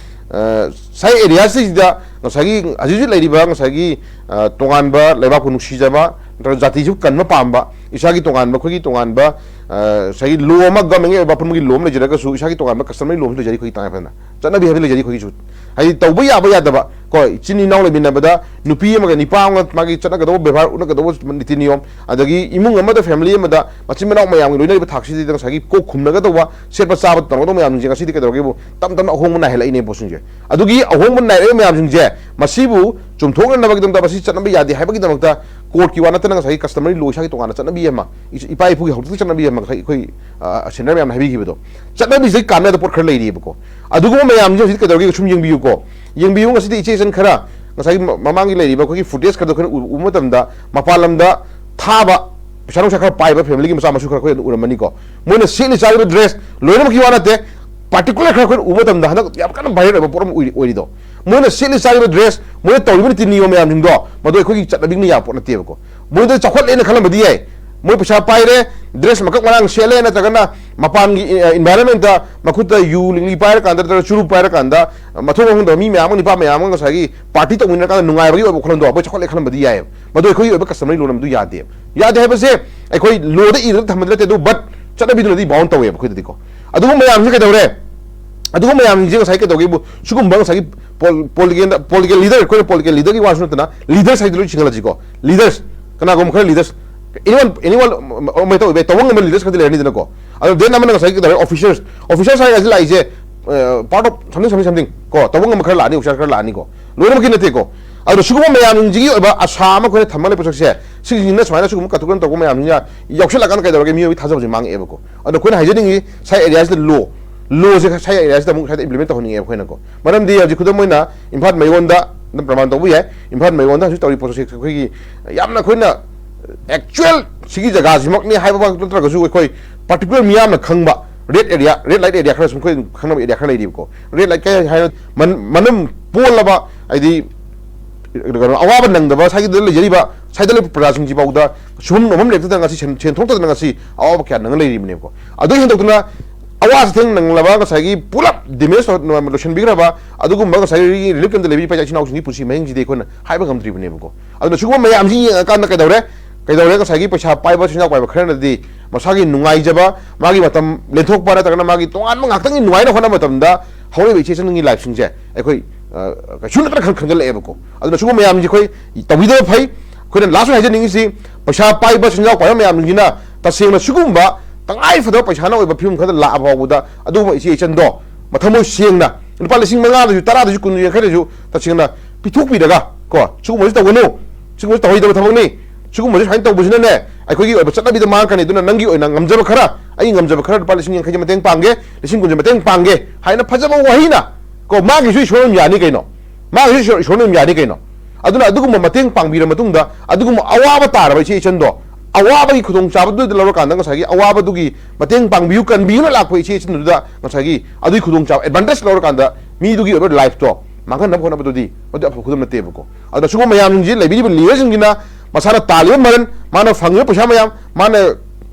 ꯑ, ꯁꯥꯏ areaꯁꯤꯗ ꯉꯁꯥꯏꯒꯤ ꯍꯧꯖꯤꯛ ꯍꯧꯖꯤꯛ ꯂꯩꯔꯤꯕ ꯉꯁꯥꯏꯒꯤ, ꯑ, ꯇꯣꯉꯥꯟꯕ ꯂꯩꯕꯥꯛꯄꯨ ꯅꯨꯡꯁꯤꯖꯕ ꯅꯠꯇ꯭ꯔꯒ ꯖꯥꯇꯤꯁꯤꯕꯨ ꯀꯟꯕ ꯄꯥꯝꯕ, ꯏꯁꯥꯒꯤ ꯇꯣꯉꯥꯟꯕ, ꯑꯩꯈꯣꯏꯒꯤ ꯇꯣꯉꯥꯟꯕ, ꯑ, ꯉꯁꯥꯏꯒꯤ law ꯑꯃ, governmentꯀꯤ ꯑꯣꯏꯕ ꯑꯄꯨꯟꯕꯒꯤ law ꯑꯃ ꯂꯩꯖꯔꯒꯁꯨ, ꯏꯁꯥꯒꯤ ꯇꯣꯉꯥꯟꯕ customary law ꯑꯃꯁꯨ ꯂꯩꯖꯔꯤ ꯑꯩꯈꯣꯏꯒꯤ ꯇꯉꯥꯏ ꯐꯗꯅ꯫ ꯆꯠꯅꯕꯤ ꯍꯥꯏꯕ ꯂꯩꯖꯔꯤ ꯑꯩꯈꯣꯏꯒꯤꯁꯨ꯫ ꯍꯥꯏꯗꯤ ꯇꯧꯕ ꯌꯥꯕ ꯌꯥꯗꯕ, ꯀꯣ, ꯏꯆꯤꯟ ꯏꯅꯥꯎ ꯂꯩꯃꯤꯟꯅꯕꯗ ꯅꯨꯄꯤ ꯑꯃꯒ ꯅꯤꯄꯥ ꯑꯃꯒ ꯃꯥꯒꯤ ꯆꯠꯅꯒꯗꯧꯕ ꯕꯦꯕꯥꯔ, ꯎꯠꯅꯒꯗꯧꯕ ꯅꯤꯇꯤ ꯅꯤꯌꯣꯝ, ꯑꯗꯒꯤ ꯏꯃꯨꯡ ꯑꯃꯗ, family ꯑꯃꯗ ꯃꯆꯤꯟ ꯃꯅꯥꯎ ꯃꯌꯥꯝꯒꯤ ꯂꯣꯏꯅꯔꯤꯕ ꯊꯥꯛꯁꯤꯗ ꯉꯁꯥꯏꯒꯤ ꯀꯣꯛ ꯈꯨꯝꯅꯒꯗꯧꯕ, ꯁꯦꯠꯄ ꯆꯥꯕ ꯇꯧꯒꯗꯧꯕ ꯃꯌꯥꯝꯁꯤꯡꯁꯦ ꯉꯁꯤꯗꯤ ꯀꯩꯗꯧꯔꯒꯦꯕꯨ, ꯇꯞ ꯇꯞꯅ ꯑꯍꯣꯡꯕ ꯅꯥꯏꯍꯜꯂꯛꯏꯅꯦ ꯄꯣꯠꯁꯤꯡꯁꯦ꯫ ꯑꯗꯨꯒꯤ ꯑꯍꯣꯡꯕ ꯅꯥꯏꯔꯛꯏꯕ ꯃꯌꯥꯝꯁꯤꯡꯁꯦ, ꯃꯁꯤꯕꯨ ꯆꯨꯝꯊꯣꯛꯅꯅꯕꯒꯤꯗꯃꯛꯇ, ꯃꯁꯤ ꯆꯠꯅꯕ ꯌꯥꯗꯦ ꯍꯥꯏꯕꯒꯤꯗꯃꯛꯇ ꯀꯣꯔꯠꯀꯤ ꯋꯥ ꯅꯠꯇꯅ ꯉꯁꯥꯏꯒꯤ customary law ꯏꯁꯥꯒꯤ ꯇꯣꯉꯥꯟꯅ ꯆꯠꯅꯕꯤ ꯑꯃ, ꯏꯄꯥ ꯏꯄꯨꯒꯤ ꯍꯧꯔꯛꯇꯒꯤ ꯆꯠꯅꯕꯤ ꯑꯃ ꯉꯁꯥꯏ ꯑꯩꯈꯣꯏ, ꯑ, senior ꯃꯌꯥꯝꯅ ꯍꯥꯏꯕꯤꯈꯤꯕꯗꯣ, ꯆꯠꯅꯕꯤꯁꯤꯗꯒꯤ ꯀꯥꯟꯅꯗꯕ ꯄꯣꯠ ꯈꯔ ꯂꯩꯔꯤꯑꯕꯀꯣ꯫ ꯑꯗꯨꯒꯨꯝꯕ ꯃꯌꯥꯝꯁꯤꯡꯁꯦ ꯍꯧꯖꯤꯛ ꯀꯩꯗꯧꯔꯒꯦ ꯁꯨꯝ ꯌꯦꯡꯕꯤꯌꯨꯀꯣ꯫ ꯌꯦꯡꯕꯤꯌꯨ, ꯉꯁꯤꯗꯤ ꯏꯆꯦ ꯏꯆꯟ ꯈꯔ ꯉꯁꯥꯏꯒꯤ ꯃ-, ꯃꯃꯥꯡꯒꯤ ꯂꯩꯔꯤꯕ ꯑꯩꯈꯣꯏꯒꯤ footage ꯈꯔꯗꯣ ꯑꯩꯈꯣꯏꯅ ꯎ-, ꯎꯕ ꯃꯇꯝꯗ, ꯃꯄꯥꯟ ꯂꯝꯗ ꯊꯥꯕ ꯄꯩꯁꯥ ꯅꯨꯡꯁꯥ ꯈꯔ ꯄꯥꯏꯕ familyꯒꯤ ꯃꯆꯥ ꯃꯁꯨ ꯈꯔ ꯑꯩꯈꯣꯏ ꯑꯗꯨꯝ ꯎꯔꯝꯃꯅꯤꯀꯣ꯫ ꯃꯣꯏꯅ ꯁꯦꯠꯂꯤ ꯆꯥꯔꯤꯕ dress ꯂꯣꯏꯅꯃꯛꯀꯤ ꯋꯥ ꯅꯠꯇꯦ, particular ꯈꯔ ꯑꯩꯈꯣꯏꯅ ꯎꯕ ꯃꯇꯝꯗ ꯍꯟꯗꯛ ꯌꯥꯝ ꯀꯟꯅ viral ꯑꯣꯏꯕ ꯄꯣꯠ ꯑꯃ ꯑꯣꯏꯔꯤ-, ꯑꯣꯏꯔꯤꯗꯣ꯫ ꯃꯣꯏꯅ ꯁꯦꯠꯂꯤ ꯆꯥꯔꯤꯕ dress, ꯃꯣꯏꯅ ꯇꯧꯔꯤꯕ ꯅꯤꯇꯤ ꯅꯤꯌꯣꯝ ꯃꯌꯥꯝꯁꯤꯡꯗꯣ, ꯃꯗꯨ ꯑꯩꯈꯣꯏꯒꯤ ꯆꯠꯅꯕꯤꯅ ꯌꯥꯕ ꯄꯣꯠ ꯅꯠꯇꯦꯕꯀꯣ꯫ ꯃꯣꯏꯗ ꯆꯥꯎꯈꯠꯂꯦꯅ ꯈꯜꯂꯝꯕꯗꯤ ꯌꯥꯏ, ꯃꯣꯏ ꯄꯩꯁꯥ ꯄꯥꯏꯔꯦ, dress ꯃꯀꯛ ꯃꯔꯥꯡ ꯁꯦꯠꯂꯦ, ꯅꯠꯇ꯭ꯔꯒꯅ ꯃꯄꯥꯟꯒꯤ, ꯑ, environmentꯇ ꯃꯈꯨꯠꯇ ꯌꯨ ꯂꯤꯛꯂꯤ ꯄꯥꯏꯔꯀꯥꯟꯗ ꯅꯠꯇ꯭ꯔꯒ ꯆꯨꯔꯨꯞ ꯄꯥꯏꯔꯀꯥꯟꯗ ꯃꯊꯣꯡ ꯃꯐꯝꯗ ꯃꯤ ꯃꯌꯥꯝ ꯑꯃ, ꯅꯤꯄꯥ ꯃꯌꯥꯝ ꯑꯃ ꯉꯁꯥꯏꯒꯤ party ꯇꯧꯃꯤꯟꯅꯔꯀꯥꯟꯗ ꯅꯨꯡꯉꯥꯏꯕꯒꯤ ꯑꯣꯏꯕ ꯋꯥꯈꯜꯂꯣꯟꯗꯣ ꯃꯣꯏ ꯆꯥꯎꯈꯠꯂꯦ ꯈꯜꯂꯝꯕꯗꯤ ꯌꯥꯏꯑꯕ꯫ ꯃꯗꯨ ꯑꯩꯈꯣꯏꯒꯤ ꯑꯣꯏꯕ customary law ꯑꯃꯗꯤ ꯌꯥꯗꯦꯕ꯫ ꯌꯥꯗꯦ ꯍꯥꯏꯕꯁꯦ ꯑꯩꯈꯣꯏ lawꯗ ꯏꯔꯒ ꯊꯝꯕꯗꯤ ꯅꯠꯇꯦ, ꯑꯗꯨ but ꯆꯠꯅꯕꯤꯗꯨꯅꯗꯤ bound ꯇꯧꯋꯦꯕ ꯑꯩꯈꯣꯏꯗꯗꯤꯀꯣ꯫ ꯑꯗꯨꯒꯨꯝꯕ ꯃꯌꯥꯝꯁꯦ ꯀꯩꯗꯧꯔꯦ? ꯑꯗꯨꯒꯨꯝꯕ ꯃꯌꯥꯝꯁꯤꯡꯁꯦ ꯉꯁꯥꯏ ꯀꯩꯗꯧꯒꯦꯕꯨ, ꯁꯤꯒꯨꯝꯕ ꯉꯁꯥꯏꯒꯤ ꯄꯣꯜ-, political, political leader, ꯑꯩꯈꯣꯏꯅ political leaderꯒꯤ ꯋꯥꯁꯨ ꯅꯠꯇꯅ leaders ꯍꯥꯏꯗꯤ ꯂꯣꯏ ꯆꯤꯡꯈꯠꯂꯁꯤꯀꯣ꯫ Leaders, ꯀꯅꯥꯒꯨꯝꯕ ꯈꯔ leaders, anyone, anyone, ꯑꯃ ꯇꯧꯕ ꯌꯥꯏ, ꯇꯧꯕ ꯉꯝꯕ leaders ꯈꯔꯗꯤ ꯂꯩꯔꯅꯤꯗꯅꯀꯣ꯫ ꯑꯗꯣ then ꯑꯃꯅ ꯉꯁꯥꯏꯒꯤ ꯀꯩꯗꯧꯔꯦ, officers, officers ꯍꯥꯏꯔꯒ ꯂꯥꯛꯏꯁꯦ, ꯑ, part of something, something, something ꯀꯣ, ꯇꯧꯕ ꯉꯝꯕ ꯈꯔ ꯂꯥꯛꯑꯅꯤ, officers ꯈꯔ ꯂꯥꯛꯑꯅꯤꯀꯣ꯫ ꯂꯣꯏꯅꯃꯛꯀꯤ ꯅꯠꯇꯦꯀꯣ꯫ ꯑꯗꯣ ꯁꯤꯒꯨꯝꯕ ꯃꯌꯥꯝꯁꯤꯡꯁꯤꯒꯤ ꯑꯣꯏꯕ ꯑꯁꯥ ꯑꯃ ꯑꯩꯈꯣꯏꯅ ꯊꯝꯃ ꯂꯩꯕ ꯁꯛꯁꯦ, ꯁꯤꯒꯤꯁꯤꯅ ꯁꯨꯃꯥꯏꯅ ꯁꯤꯒꯨꯝꯕ ꯀꯇꯨꯀꯔꯟ ꯇꯧꯕ ꯃꯌꯥꯝꯁꯤꯅ ꯌꯥꯎꯁꯜꯂꯀꯥꯟꯗ ꯀꯩꯗꯧꯔꯒꯦ, ꯃꯤꯑꯣꯏꯕꯒꯤ ꯊꯥꯖꯕꯁꯦ ꯃꯥꯡꯉꯛꯑꯦꯕꯀꯣ꯫ ꯑꯗꯣ ꯑꯩꯈꯣꯏꯅ ꯍꯥꯏꯖꯅꯤꯡꯉꯤ, ꯁꯥꯏ areaꯁꯤꯗ law, ꯂꯣꯁꯦ ꯁ꯭ꯋꯥꯏ ꯑꯦꯔꯤꯌꯥꯁꯤꯗ ꯑꯃꯨꯛ ꯁ꯭ꯋꯥꯏꯗ ꯏꯝꯄ꯭ꯂꯤꯃꯦꯟ ꯇꯧꯍꯟꯅꯤꯡꯉꯦꯕ ꯑꯩꯈꯣꯏꯅꯀꯣ꯫ ꯃꯔꯝꯗꯤ ꯍꯧꯖꯤꯛ ꯈꯨꯗꯝ ꯑꯣꯏꯅ ꯏꯝꯐꯥꯜ ꯃꯌꯣꯟꯗ, ꯑꯗꯨꯝ ꯄ꯭ꯔꯃꯥꯟ ꯇꯧꯕ ꯌꯥꯏ, ꯏꯝꯐꯥꯜ ꯃꯌꯣꯟꯗ ꯍꯧꯖꯤꯛ ꯇꯧꯔꯤ ꯄꯣꯠꯁꯦ ꯑꯩꯈꯣꯏꯒꯤ ꯌꯥꯝꯅ ꯑꯩꯈꯣꯏꯅ ꯑꯦꯛꯆꯨꯋꯦꯜ ꯁꯤꯒꯤ ꯖꯒꯥꯁꯤꯃꯛꯅꯤ ꯍꯥꯏꯕꯃꯛ ꯅꯠꯇ꯭ꯔꯒꯁꯨ, ꯑꯩꯈꯣꯏ ꯄꯥꯔꯇꯤꯀꯨꯂꯔ ꯃꯤꯌꯥꯝꯅ ꯈꯪꯕ red area, red light area ꯈꯔ ꯁꯨꯝ ꯑꯩꯈꯣꯏ ꯈꯪꯅꯕ ꯑꯦꯔꯤꯌꯥ ꯈꯔ ꯂꯩꯔꯤꯕꯀꯣ꯫ ꯔꯦꯗ ꯂꯥꯏꯠ ꯀꯩ ꯍꯥꯏꯅ ꯃꯟ-, ꯃꯅꯝ ꯄꯣꯜꯂꯕ, ꯍꯥꯏꯗꯤ ꯀꯩꯅꯣ, ꯑꯋꯥꯕ ꯅꯪꯗꯕ ꯁ꯭ꯋꯥꯏꯒꯤꯗ ꯂꯩꯖꯔꯤꯕ, ꯁ꯭ꯋꯥꯏꯗ ꯂꯩꯕ ꯄ꯭ꯔꯖꯥꯁꯤꯡꯁꯤ ꯐꯥꯎꯗ ꯁꯨꯐꯝ ꯅꯣꯝꯐꯝ ꯂꯩꯇꯗꯅ ꯉꯁꯤ ꯁꯦꯟ-, ꯁꯦꯟ ꯊꯣꯛꯇꯗꯅ ꯉꯁꯤ ꯑꯋꯥꯕ ꯀꯌꯥ ꯅꯪꯉ ꯂꯩꯔꯤꯕꯅꯦꯕꯀꯣ꯫ ꯑꯗꯨ ꯍꯦꯟꯗꯣꯛꯇꯅ ꯑꯋꯥ ꯆꯩꯊꯦꯡ ꯅꯪꯂꯕ, ꯉꯁꯥꯏꯒꯤ ꯄꯨꯂꯞ ꯗꯦꯃꯦꯖ ꯂꯣꯏꯁꯤꯟꯕꯤꯈ꯭ꯔꯕ ꯑꯗꯨꯒꯨꯝꯕ ꯉꯁꯥꯏꯒꯤ ꯔꯤꯂꯤꯐ ꯀꯦꯝꯞꯇ ꯂꯩꯕꯤꯔꯤꯕ ꯏꯆꯥ ꯏꯆꯤꯟ ꯏꯅꯥꯎꯁꯤꯡꯒꯤ ꯄꯨꯟꯁꯤ ꯃꯍꯤꯡꯁꯤꯗꯤ ꯑꯩꯈꯣꯏꯅ ꯍꯥꯏꯕ ꯉꯝꯗ꯭ꯔꯤꯕꯅꯦꯕꯀꯣ꯫ ꯑꯗꯨꯅ ꯁꯤꯒꯨꯝꯕ ꯃꯌꯥꯝꯁꯤ ꯌꯦꯡꯉꯀꯥꯟꯗ ꯀꯩꯗꯧꯔꯦ? ꯀꯩꯗꯧꯔꯦ? ꯉꯁꯥꯏꯒꯤ ꯄꯩꯁꯥ ꯄꯥꯏꯕ, ꯁꯦꯟꯖꯥꯎ ꯄꯥꯏꯕ ꯈꯔꯅꯗꯤ ꯃꯁꯥꯒꯤ ꯅꯨꯡꯉꯥꯏꯖꯕ, ꯃꯥꯒꯤ ꯃꯇꯝ ꯂꯦꯟꯊꯣꯛꯄ ꯅꯠꯇ꯭ꯔꯒꯅ ꯃꯥꯒꯤ ꯇꯣꯉꯥꯟꯕ ꯉꯥꯛꯇꯪꯒꯤ ꯅꯨꯡꯉꯥꯏꯅ ꯍꯣꯠꯅꯕ ꯃꯇꯝꯗ ꯍꯧꯔꯛꯏꯕ ꯏꯆꯦ ꯏꯆꯟꯒꯤ ꯂꯥꯏꯐꯁꯤꯡꯁꯦ ꯑꯩꯈꯣꯏ, ꯑ, ꯀꯩꯁꯨ ꯅꯠꯇꯅ ꯈꯟ-, ꯈꯟꯒꯠꯂꯛꯑꯦꯕꯀꯣ꯫ ꯑꯗꯨꯅ ꯁꯤꯒꯨꯝꯕ ꯃꯌꯥꯝꯁꯦ ꯑꯩꯈꯣꯏ ꯇꯧꯕꯤꯗꯕ ꯐꯩ꯫ ꯑꯩꯈꯣꯏꯅ ꯂꯥꯁ ꯑꯣꯏꯅ ꯍꯥꯏꯖꯅꯤꯡꯉꯤꯁꯤ, ꯄꯩꯁꯥ ꯄꯥꯏꯕ, ꯁꯦꯟꯖꯥꯎ ꯄꯥꯏꯕ ꯃꯌꯥꯝꯁꯤꯡꯁꯤꯅ ꯇꯁꯦꯡꯅ ꯁꯤꯒꯨꯝꯕ ꯇꯉꯥꯏ ꯐꯗꯕ ꯄꯩꯁꯥꯅ ꯑꯣꯏꯕ ꯐꯤꯕꯝ ꯈꯔꯗ ꯂꯥꯛꯑ ꯐꯥꯎꯕꯗ ꯑꯗꯨꯒꯨꯝꯕ ꯏꯆꯦ ꯏꯆꯟꯗꯣ ꯃꯊꯃꯣꯏ ꯁꯦꯡꯅ ꯂꯨꯄꯥ ꯂꯤꯁꯤꯡ ꯃꯉꯥꯗꯁꯨ, ꯇꯔꯥꯗꯁꯨ, ꯀꯨꯟꯗꯁꯨ, ꯌꯥꯡꯈꯩꯗꯁꯨ ꯇꯁꯦꯡꯅ ꯄꯤꯊꯣꯛꯄꯤꯔꯒ ꯀꯣ, ꯁꯤꯒꯨꯝꯕꯁꯤ ꯇꯧꯒꯅꯨ, ꯁꯤꯒꯨꯝꯕꯁꯤ ꯇꯧꯍꯩꯗꯕ ꯊꯕꯛꯅꯤ, ꯁꯤꯒꯨꯝꯕꯁꯤ ꯁꯨꯃꯥꯏꯅ ꯇꯧꯕꯁꯤꯅꯅꯦ ꯑꯩꯈꯣꯏꯒꯤ ꯑꯣꯏꯕ ꯆꯠꯅꯕꯤꯗ ꯃꯥꯡꯉꯛꯀꯅꯤ, ꯑꯗꯨꯅ ꯅꯪꯒꯤ ꯑꯣꯏꯅ ꯉꯝꯖꯕ ꯈꯔ, ꯑꯩ ꯉꯝꯖꯕ ꯈꯔ ꯂꯨꯄꯥ ꯂꯤꯁꯤꯡ ꯌꯥꯡꯈꯩꯁꯦ ꯃꯇꯦꯡ ꯄꯥꯡꯒꯦ, ꯂꯤꯁꯤꯡ ꯀꯨꯟꯁꯦ ꯃꯇꯦꯡ ꯄꯥꯡꯒꯦ ꯍꯥꯏꯅ ꯐꯖꯕ ꯋꯥꯍꯩꯅ ꯀꯣ, ꯃꯥꯒꯤꯁꯨ ꯏꯁꯣꯔ ꯑꯗꯨꯝ ꯌꯥꯅꯤ ꯀꯩꯅꯣ, ꯃꯥꯒꯤꯁꯨ ꯏꯁꯣꯔ, ꯏꯁꯣꯔꯅ ꯑꯗꯨꯝ ꯌꯥꯅꯤ ꯀꯩꯅꯣ꯫ ꯑꯗꯨꯅ ꯑꯗꯨꯒꯨꯝꯕ ꯃꯇꯦꯡ ꯄꯥꯡꯕꯤꯔ ꯃꯇꯨꯡꯗ ꯑꯗꯨꯒꯨꯝꯕ ꯑꯋꯥꯕ ꯇꯥꯔꯕ ꯏꯆꯦ ꯏꯆꯟꯗꯣ, ꯑꯋꯥꯕꯒꯤ ꯈꯨꯗꯣꯡꯆꯥꯕꯗꯨꯗ ꯂꯧꯔꯀꯥꯟꯗ ꯉꯁꯥꯏꯒꯤ ꯑꯋꯥꯕꯗꯨꯒꯤ ꯃꯇꯦꯡ ꯄꯥꯡꯕꯤꯌꯨ ꯀꯟꯕꯤꯌꯨꯅ ꯂꯥꯛꯄ ꯏꯆꯦ ꯏꯆꯟꯗꯨꯗ ꯉꯁꯥꯏꯒꯤ ꯑꯗꯨꯒꯤ ꯈꯨꯗꯣꯡꯆꯥꯕ, ꯑꯦꯗꯚꯥꯟꯇꯦꯖ ꯂꯧꯔꯀꯥꯟꯗ ꯃꯤꯗꯨꯒꯤ ꯑꯣꯏꯕ ꯂꯥꯏꯐꯇꯣ ꯃꯥꯡꯍꯟꯅꯕ ꯍꯣꯠꯅꯕꯗꯨꯗꯤ ꯃꯗꯨ ꯑꯐꯕ ꯈꯨꯗꯝ ꯅꯠꯇꯦꯕꯀꯣ꯫ ꯑꯗꯨꯅ ꯁꯤꯒꯨꯝꯕ ꯃꯌꯥꯝꯁꯤꯡꯁꯤ ꯂꯩꯕꯤꯔꯤꯕ ꯂꯤꯗꯔꯁꯤꯡꯁꯤꯅ ꯃꯁꯥꯅ ꯇꯥꯜꯂꯤꯕ ꯃꯔꯟ, ꯃꯥꯅ ꯐꯪꯉꯤꯕ ꯄꯩꯁꯥ ꯃꯌꯥꯝ, ꯃꯥꯅ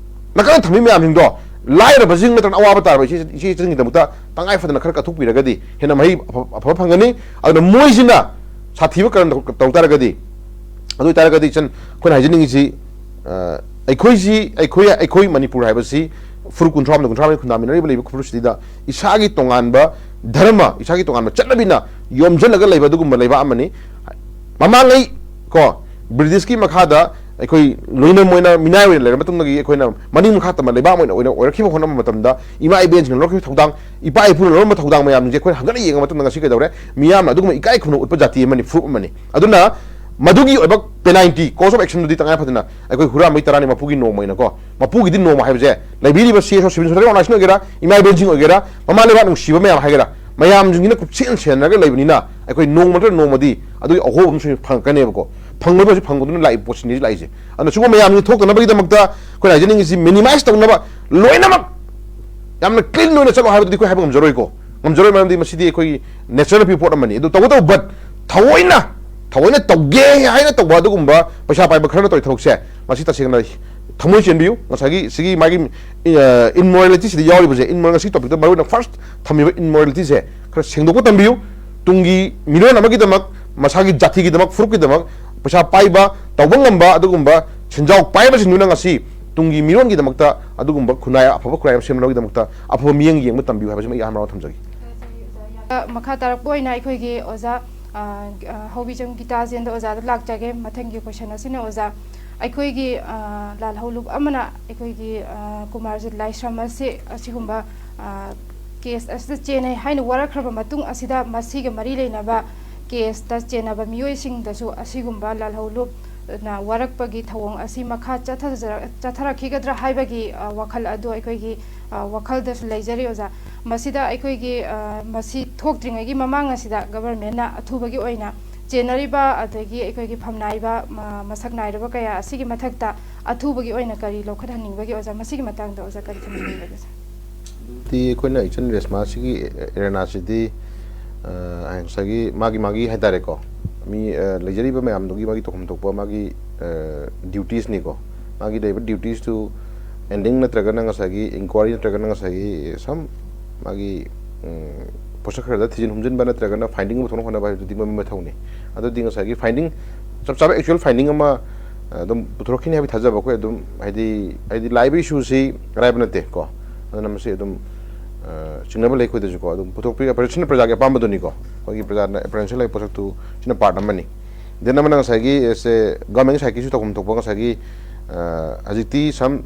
ꯅꯥꯀꯟꯗ ꯊꯝꯃꯤ ꯃꯌꯥꯝꯁꯤꯡꯗꯣ ꯂꯥꯏꯔꯕꯁꯤꯡ ꯅꯠꯇ꯭ꯔꯒ ꯑꯋꯥꯕ ꯇꯥꯔꯕ ꯏꯆꯦ, ꯏꯆꯦ ꯏꯆꯟꯒꯤꯗꯃꯛꯇ ꯇꯉꯥꯏ ꯐꯗꯅ ꯈꯔ ꯀꯠꯊꯣꯛꯄꯤꯔꯒꯗꯤ ꯍꯦꯟꯅ ꯃꯍꯩ ꯑꯐ-, ꯑꯐꯕ ꯐꯪꯒꯅꯤ꯫ ꯑꯗꯨꯅ ꯃꯣꯏꯁꯤꯅ ꯁꯥꯊꯤꯕ ꯀꯔꯝ ꯇꯧ, ꯇꯧ ꯇꯥꯔꯒꯗꯤ, ꯑꯗꯨ ꯑꯣꯏꯇꯥꯔꯒꯗꯤ ꯏꯆꯟ, ꯑꯩꯈꯣꯏꯅ ꯍꯥꯏꯖꯅꯤꯡꯉꯤꯁꯤ, ꯑ, ꯑꯩꯈꯣꯏꯁꯤ, ꯑꯩꯈꯣꯏ, ꯑꯩꯈꯣꯏ ꯃꯅꯤꯄꯨꯔ ꯍꯥꯏꯕꯁꯤ ꯐꯨꯔꯨꯞ ꯀꯨꯟꯊ꯭ꯔꯥ ꯑꯃꯗ ꯀꯨꯟꯊ꯭ꯔꯥ ꯃꯔꯤ ꯈꯨꯟꯗꯥꯃꯤꯟꯅꯔꯤꯕ ꯂꯩꯕ ꯐꯨꯔꯨꯞꯁꯤꯗ ꯏꯁꯥꯒꯤ ꯇꯣꯉꯥꯟꯕ ꯙꯔꯃ, ꯏꯁꯥꯒꯤ ꯇꯣꯉꯥꯟꯕ ꯆꯠꯅꯕꯤꯅ ꯌꯣꯝꯁꯤꯜꯂꯒ ꯂꯩꯕ ꯑꯗꯨꯒꯨꯝꯕ ꯂꯩꯕꯥꯛ ꯑꯃꯅꯤ꯫ ꯃꯃꯥꯡꯉꯩ ꯀꯣ, ꯕ꯭ꯔꯤꯇꯤꯁꯀꯤ ꯃꯈꯥꯗ ꯑꯩꯈꯣꯏ ꯂꯣꯏꯅ ꯃꯣꯏꯅ ꯃꯤꯅꯥꯏ ꯑꯣꯏꯅ ꯂꯩꯔ ꯃꯇꯨꯡꯗꯒꯤ ꯑꯩꯈꯣꯏꯅ ꯃꯅꯤꯡ ꯃꯈꯥ ꯇꯝꯕ ꯂꯩꯕꯥꯛ ꯑꯃ ꯑꯣꯏꯅ, ꯑꯣꯏꯅ ꯑꯣꯏꯔꯛꯈꯤꯕ ꯍꯣꯠꯅꯕ ꯃꯇꯝꯗ ꯏꯃꯥ ꯏꯕꯦꯟꯁꯤꯡꯅ ꯂꯧꯔꯛꯈꯤꯕ ꯊꯧꯗꯥꯡ, ꯏꯄꯥ ꯏꯄꯨꯅ ꯂꯧꯔꯝꯕ ꯊꯧꯗꯥꯡ ꯃꯌꯥꯝꯁꯦ ꯑꯩꯈꯣꯏꯅ ꯍꯪꯒꯠꯅ ꯌꯦꯡꯕ ꯃꯇꯝꯗ ꯉꯁꯤ ꯀꯩꯗꯧꯔꯦ? ꯃꯤꯌꯥꯝꯅ ꯑꯗꯨꯒꯨꯝꯕ ꯏꯀꯥꯏ ꯈꯨꯝꯅ ꯎꯠꯄ ꯖꯥꯇꯤ ꯑꯃꯅꯤ, ꯐꯨꯔꯨꯞ ꯑꯃꯅꯤ꯫ ꯑꯗꯨꯅ ꯃꯗꯨꯒꯤ ꯑꯣꯏꯕ penalty, course of actionꯗꯨꯗꯤ ꯇꯉꯥꯏ ꯐꯗꯅ ꯑꯩꯈꯣꯏ ꯍꯨꯔꯥꯟꯕꯒꯤ ꯇꯔꯥꯅꯤ, ꯃꯄꯨꯒꯤ ꯅꯣꯡꯃ ꯑꯣꯏꯅꯀꯣ, ꯃꯄꯨꯒꯤ ꯅꯣꯡꯃ ꯍꯥꯏꯕꯁꯦ ꯂꯩꯕꯤꯔꯤꯕ CSO, civil society organization ꯑꯣꯏꯒꯦꯔꯥ, ꯏꯃꯥ ꯏꯕꯦꯟꯁꯤꯡ ꯑꯣꯏꯒꯦꯔꯥ, ꯃꯃꯥ ꯂꯩꯕꯥꯛ ꯅꯨꯡꯁꯤꯕ ꯃꯌꯥꯝ ꯍꯥꯏꯒꯦꯔꯥ, ꯃꯌꯥꯝꯁꯤꯡꯁꯤꯅ ꯀꯨꯞꯁꯦꯟ ꯁꯦꯟꯅꯔꯒ ꯂꯩꯕꯅꯤꯅ ꯑꯩꯈꯣꯏ ꯅꯣꯡꯃ ꯅꯠꯇ꯭ꯔꯒ ꯅꯣꯡꯃꯗꯤ ꯑꯗꯨꯒꯤ ꯑꯍꯣꯕ ꯑꯃꯁꯨ ꯐꯪꯉꯛꯀꯅꯦꯕꯀꯣ꯫ ꯐꯪꯕ ꯍꯧꯖꯤꯛ ꯐꯪꯕꯗꯨꯅ ꯂꯥꯛꯏꯕ ꯄꯣꯠꯁꯤꯅꯤ ꯍꯧꯖꯤꯛ ꯂꯥꯛꯏꯁꯦ꯫ ꯑꯗꯨꯅ ꯁꯤꯒꯨꯝꯕ ꯃꯌꯥꯝꯁꯤ ꯊꯣꯛꯇꯅꯕꯒꯤꯗꯃꯛꯇ ꯑꯩꯈꯣꯏꯅ ꯍꯥꯏꯖꯅꯤꯡꯉꯤꯁꯤ minimize ꯇꯧꯅꯕ, ꯂꯣꯏꯅꯃꯛ ꯌꯥꯝꯅ clean ꯑꯣꯏꯅ ꯆꯠꯂꯣ ꯍꯥꯏꯕꯗꯨꯗꯤ ꯑꯩꯈꯣꯏ ꯍꯥꯏꯕ ꯉꯝꯖꯔꯣꯏꯀꯣ, ꯉꯝꯖꯔꯣꯏ, ꯃꯔꯝꯗꯤ ꯃꯁꯤꯗꯤ ꯑꯩꯈꯣꯏꯒꯤ natural ꯑꯣꯏꯕ ꯄꯣꯠ ꯑꯃꯅꯤ꯫ ꯑꯗꯨ ꯇꯧꯕꯇꯕꯨ, but ꯊꯑꯣꯏꯅ, ꯊꯑꯣꯏꯅ ꯇꯧꯒꯦ ꯍꯥꯏꯅ ꯇꯧꯕ ꯑꯗꯨꯒꯨꯝꯕ ꯄꯩꯁꯥ ꯄꯥꯏꯕ ꯈꯔꯅ ꯇꯧꯔꯤ ꯊꯕꯛꯁꯦ, ꯃꯁꯤ ꯇꯁꯦꯡꯅ ꯊꯃꯣꯏ ꯆꯦꯟꯕꯤꯌꯨ꯫ ꯉꯁꯥꯏꯒꯤ ꯁꯤꯒꯤ ꯃꯥꯒꯤ, ꯑ, immoralityꯁꯤꯗ ꯌꯥꯎꯔꯤꯕꯁꯦ, immoral, ꯉꯁꯤ topicꯇ ꯃꯔꯨꯑꯣꯏꯅ first ꯊꯝꯃꯤꯕ immoralityꯁꯦ ꯈꯔ ꯁꯦꯡꯗꯣꯛꯄ ꯇꯝꯕꯤꯌꯨ꯫ ꯇꯨꯡꯒꯤ ꯃꯤꯔꯣꯟ ꯑꯃꯒꯤꯗꯃꯛ, ꯃꯁꯥꯒꯤ ꯖꯥꯇꯤꯒꯤꯗꯃꯛ, ꯐꯨꯔꯨꯞꯀꯤꯗꯃꯛ ꯄꯩꯁꯥ ꯄꯥꯏꯕ, ꯇꯧꯕ ꯉꯝꯕ ꯑꯗꯨꯒꯨꯝꯕ ꯁꯦꯟꯖꯥꯎ ꯄꯥꯏꯕꯁꯤꯡꯗꯨꯅ ꯉꯁꯤ ꯇꯨꯡꯒꯤ ꯃꯤꯔꯣꯟꯒꯤꯗꯃꯛꯇ ꯑꯗꯨꯒꯨꯝꯕ ꯈꯨꯟꯅꯥꯏ, ꯑꯐꯕ ꯈꯨꯟꯅꯥꯏ ꯑꯃ ꯁꯦꯝꯅꯕꯒꯤꯗꯃꯛꯇ ꯑꯐꯕ ꯃꯤꯠꯌꯦꯡ ꯌꯦꯡꯕ ꯇꯝꯕꯤꯌꯨ ꯍꯥꯏꯕꯁꯤꯃ ꯑꯩ ꯑꯍꯥꯟꯕ ꯊꯝꯖꯒꯦ꯫ ꯃꯈꯥ ꯇꯥꯔꯛꯄ ꯑꯣꯏꯅ ꯑꯩꯈꯣꯏꯒꯤ ꯑꯣꯖꯥ, ꯑ, ꯑ, ꯍꯧꯕꯤꯖꯝ ꯒꯤꯇꯥꯖꯦꯟꯗ ꯑꯣꯖꯥꯗ ꯂꯥꯛꯆꯒꯦ꯫ ꯃꯊꯪꯒꯤ question ꯑꯁꯤꯅ ꯑꯣꯖꯥ, ꯑꯩꯈꯣꯏꯒꯤ, ꯑ, ꯂꯥꯜꯍꯧꯂꯨꯞ ꯑꯃꯅ ꯑꯩꯈꯣꯏꯒꯤ, ꯑ, ꯀꯨꯃꯥꯔꯖꯤꯠ ꯂꯥꯏꯁ꯭ꯔꯝ ꯑꯁꯤ ꯑꯁꯤꯒꯨꯝꯕ, ꯑ, case ꯑꯁꯤꯗ ꯆꯦꯟꯅꯩ ꯍꯥꯏꯅ ꯋꯥꯔꯛꯈ꯭ꯔꯕ ꯃꯇꯨꯡ ꯑꯁꯤꯗ ꯃꯁꯤꯒ ꯃꯔꯤ ꯂꯩꯅꯕ caseꯇ ꯆꯦꯟꯅꯕ ꯃꯤꯑꯣꯏꯁꯤꯡꯗꯁꯨ ꯑꯁꯤꯒꯨꯝꯕ ꯂꯥꯜꯍꯧꯂꯨꯞꯅ ꯋꯥꯔꯛꯄꯒꯤ ꯊꯧꯑꯣꯡ ꯑꯁꯤ ꯃꯈꯥ ꯆꯠꯊꯖꯔ-, ꯆꯠꯊꯔꯛꯈꯤꯒꯗ꯭ꯔꯥ ꯍꯥꯏꯕꯒꯤ, ꯑ, ꯋꯥꯈꯜ ꯑꯗꯨ ꯑꯩꯈꯣꯏꯒꯤ, ꯑ, ꯋꯥꯈꯜꯗꯁꯨ ꯂꯩꯖꯔꯤ ꯑꯣꯖꯥ꯫ ꯃꯁꯤꯗ ꯑꯩꯈꯣꯏꯒꯤ, ꯑ, ꯃꯁꯤ ꯊꯣꯛꯇ꯭ꯔꯤꯉꯩꯒꯤ ꯃꯃꯥꯡ ꯑꯁꯤꯗ governmentꯅ ꯑꯊꯨꯕꯒꯤ ꯑꯣꯏꯅ ꯆꯦꯟꯅꯔꯤꯕ ꯑꯗꯒꯤ ꯑꯩꯈꯣꯏꯒꯤ ꯐꯝꯅꯥꯏꯕ, ꯃ-, ꯃꯁꯛ ꯅꯥꯏꯔꯕ ꯀꯌꯥ ꯑꯁꯤꯒꯤ ꯃꯊꯛꯇ ꯑꯊꯨꯕꯒꯤ ꯑꯣꯏꯅ ꯀꯔꯤ ꯂꯧꯈꯠꯍꯟꯅꯤꯡꯕꯒꯦ ꯑꯣꯖꯥ? ꯃꯁꯤꯒꯤ ꯃꯇꯥꯡꯗ ꯑꯣꯖꯥ ꯀꯔꯤ ꯊꯝꯕꯤꯅꯤꯡꯕꯒꯦ ꯑꯣꯖꯥ? ꯑꯗꯨꯗꯤ ꯑꯩꯈꯣꯏꯅ ꯏꯆꯟ ꯔꯦꯁꯃꯥꯁꯤꯒꯤ ꯑꯦꯔꯦꯅꯥꯁꯤꯗꯤ, ꯑ, ꯉꯁꯥꯏꯒꯤ ꯃꯥꯒꯤ, ꯃꯥꯒꯤ ꯍꯥꯏꯇꯥꯔꯦꯀꯣ, ꯃꯤ, ꯑ, ꯂꯩꯖꯔꯤꯕ ꯃꯌꯥꯝꯗꯨꯒꯤ ꯃꯥꯒꯤ ꯇꯧꯐꯝ ꯊꯣꯛꯄ ꯃꯥꯒꯤ, ꯑ, duties ꯅꯤꯀꯣ꯫ ꯃꯥꯒꯤ ꯂꯩꯔꯤꯕ duties ꯇꯨ ending ꯅꯠꯇ꯭ꯔꯒꯅ ꯉꯁꯥꯏꯒꯤ inquiry ꯅꯠꯇ꯭ꯔꯒꯅ ꯉꯁꯥꯏꯒꯤ some ꯃꯥꯒꯤ, ꯎꯝ, ꯄꯣꯠꯁꯛ ꯈꯔꯗ ꯊꯤꯖꯤꯟ ꯍꯨꯝꯖꯤꯟꯕ ꯅꯠꯇ꯭ꯔꯒꯅ finding ꯑꯃ ꯄꯨꯊꯣꯛꯅꯕ ꯍꯣꯠꯅꯕ ꯍꯥꯏꯕꯗꯨꯗꯤ ꯃꯣꯏ ꯃꯊꯧꯅꯤ꯫ ꯑꯗꯨꯗꯤ ꯉꯁꯥꯏꯒꯤ finding, ꯆꯞ ꯆꯥꯕ actual finding ꯑꯃ, ꯑ, ꯑꯗꯨꯝ ꯄꯨꯊꯣꯔꯛꯈꯤꯅꯤ ꯍꯥꯏꯕꯒꯤ ꯊꯥꯖꯕ ꯑꯩꯈꯣꯏ ꯑꯗꯨꯝ, ꯍꯥꯏꯗꯤ, ꯍꯥꯏꯗꯤ ꯂꯥꯛꯏꯕ issueꯁꯤ ꯑꯔꯥꯏꯕ ꯅꯠꯇꯦ ꯀꯣ꯫ ꯑꯗꯨꯅ ꯃꯁꯤ ꯑꯗꯨꯝ, ꯑ, ꯆꯤꯡꯅꯕ ꯂꯩ ꯑꯩꯈꯣꯏꯗꯁꯨ ꯀꯣ꯫ ꯑꯗꯨꯝ ꯄꯨꯊꯣꯛꯄꯤ-, ꯁꯤꯅ ꯄ꯭ꯔꯖꯥꯒꯤ ꯑꯄꯥꯝꯕꯗꯨꯅꯤꯀꯣ꯫ ꯑꯩꯈꯣꯏꯒꯤ ꯄ꯭ꯔꯖꯥꯅ apprehension ꯂꯩꯕ ꯄꯣꯠꯁꯛꯇꯨ ꯁꯤꯅ part ꯑꯃꯅꯤ꯫ Then ꯑꯃꯅ ꯉꯁꯥꯏꯒꯤ, ꯑꯦ, ꯁꯦ, government sideꯀꯤꯁꯨ ꯇꯧꯐꯝ ꯊꯣꯛꯄ ꯉꯁꯥꯏꯒꯤ, ꯑ, ꯍꯧꯖꯤꯛꯇꯤ some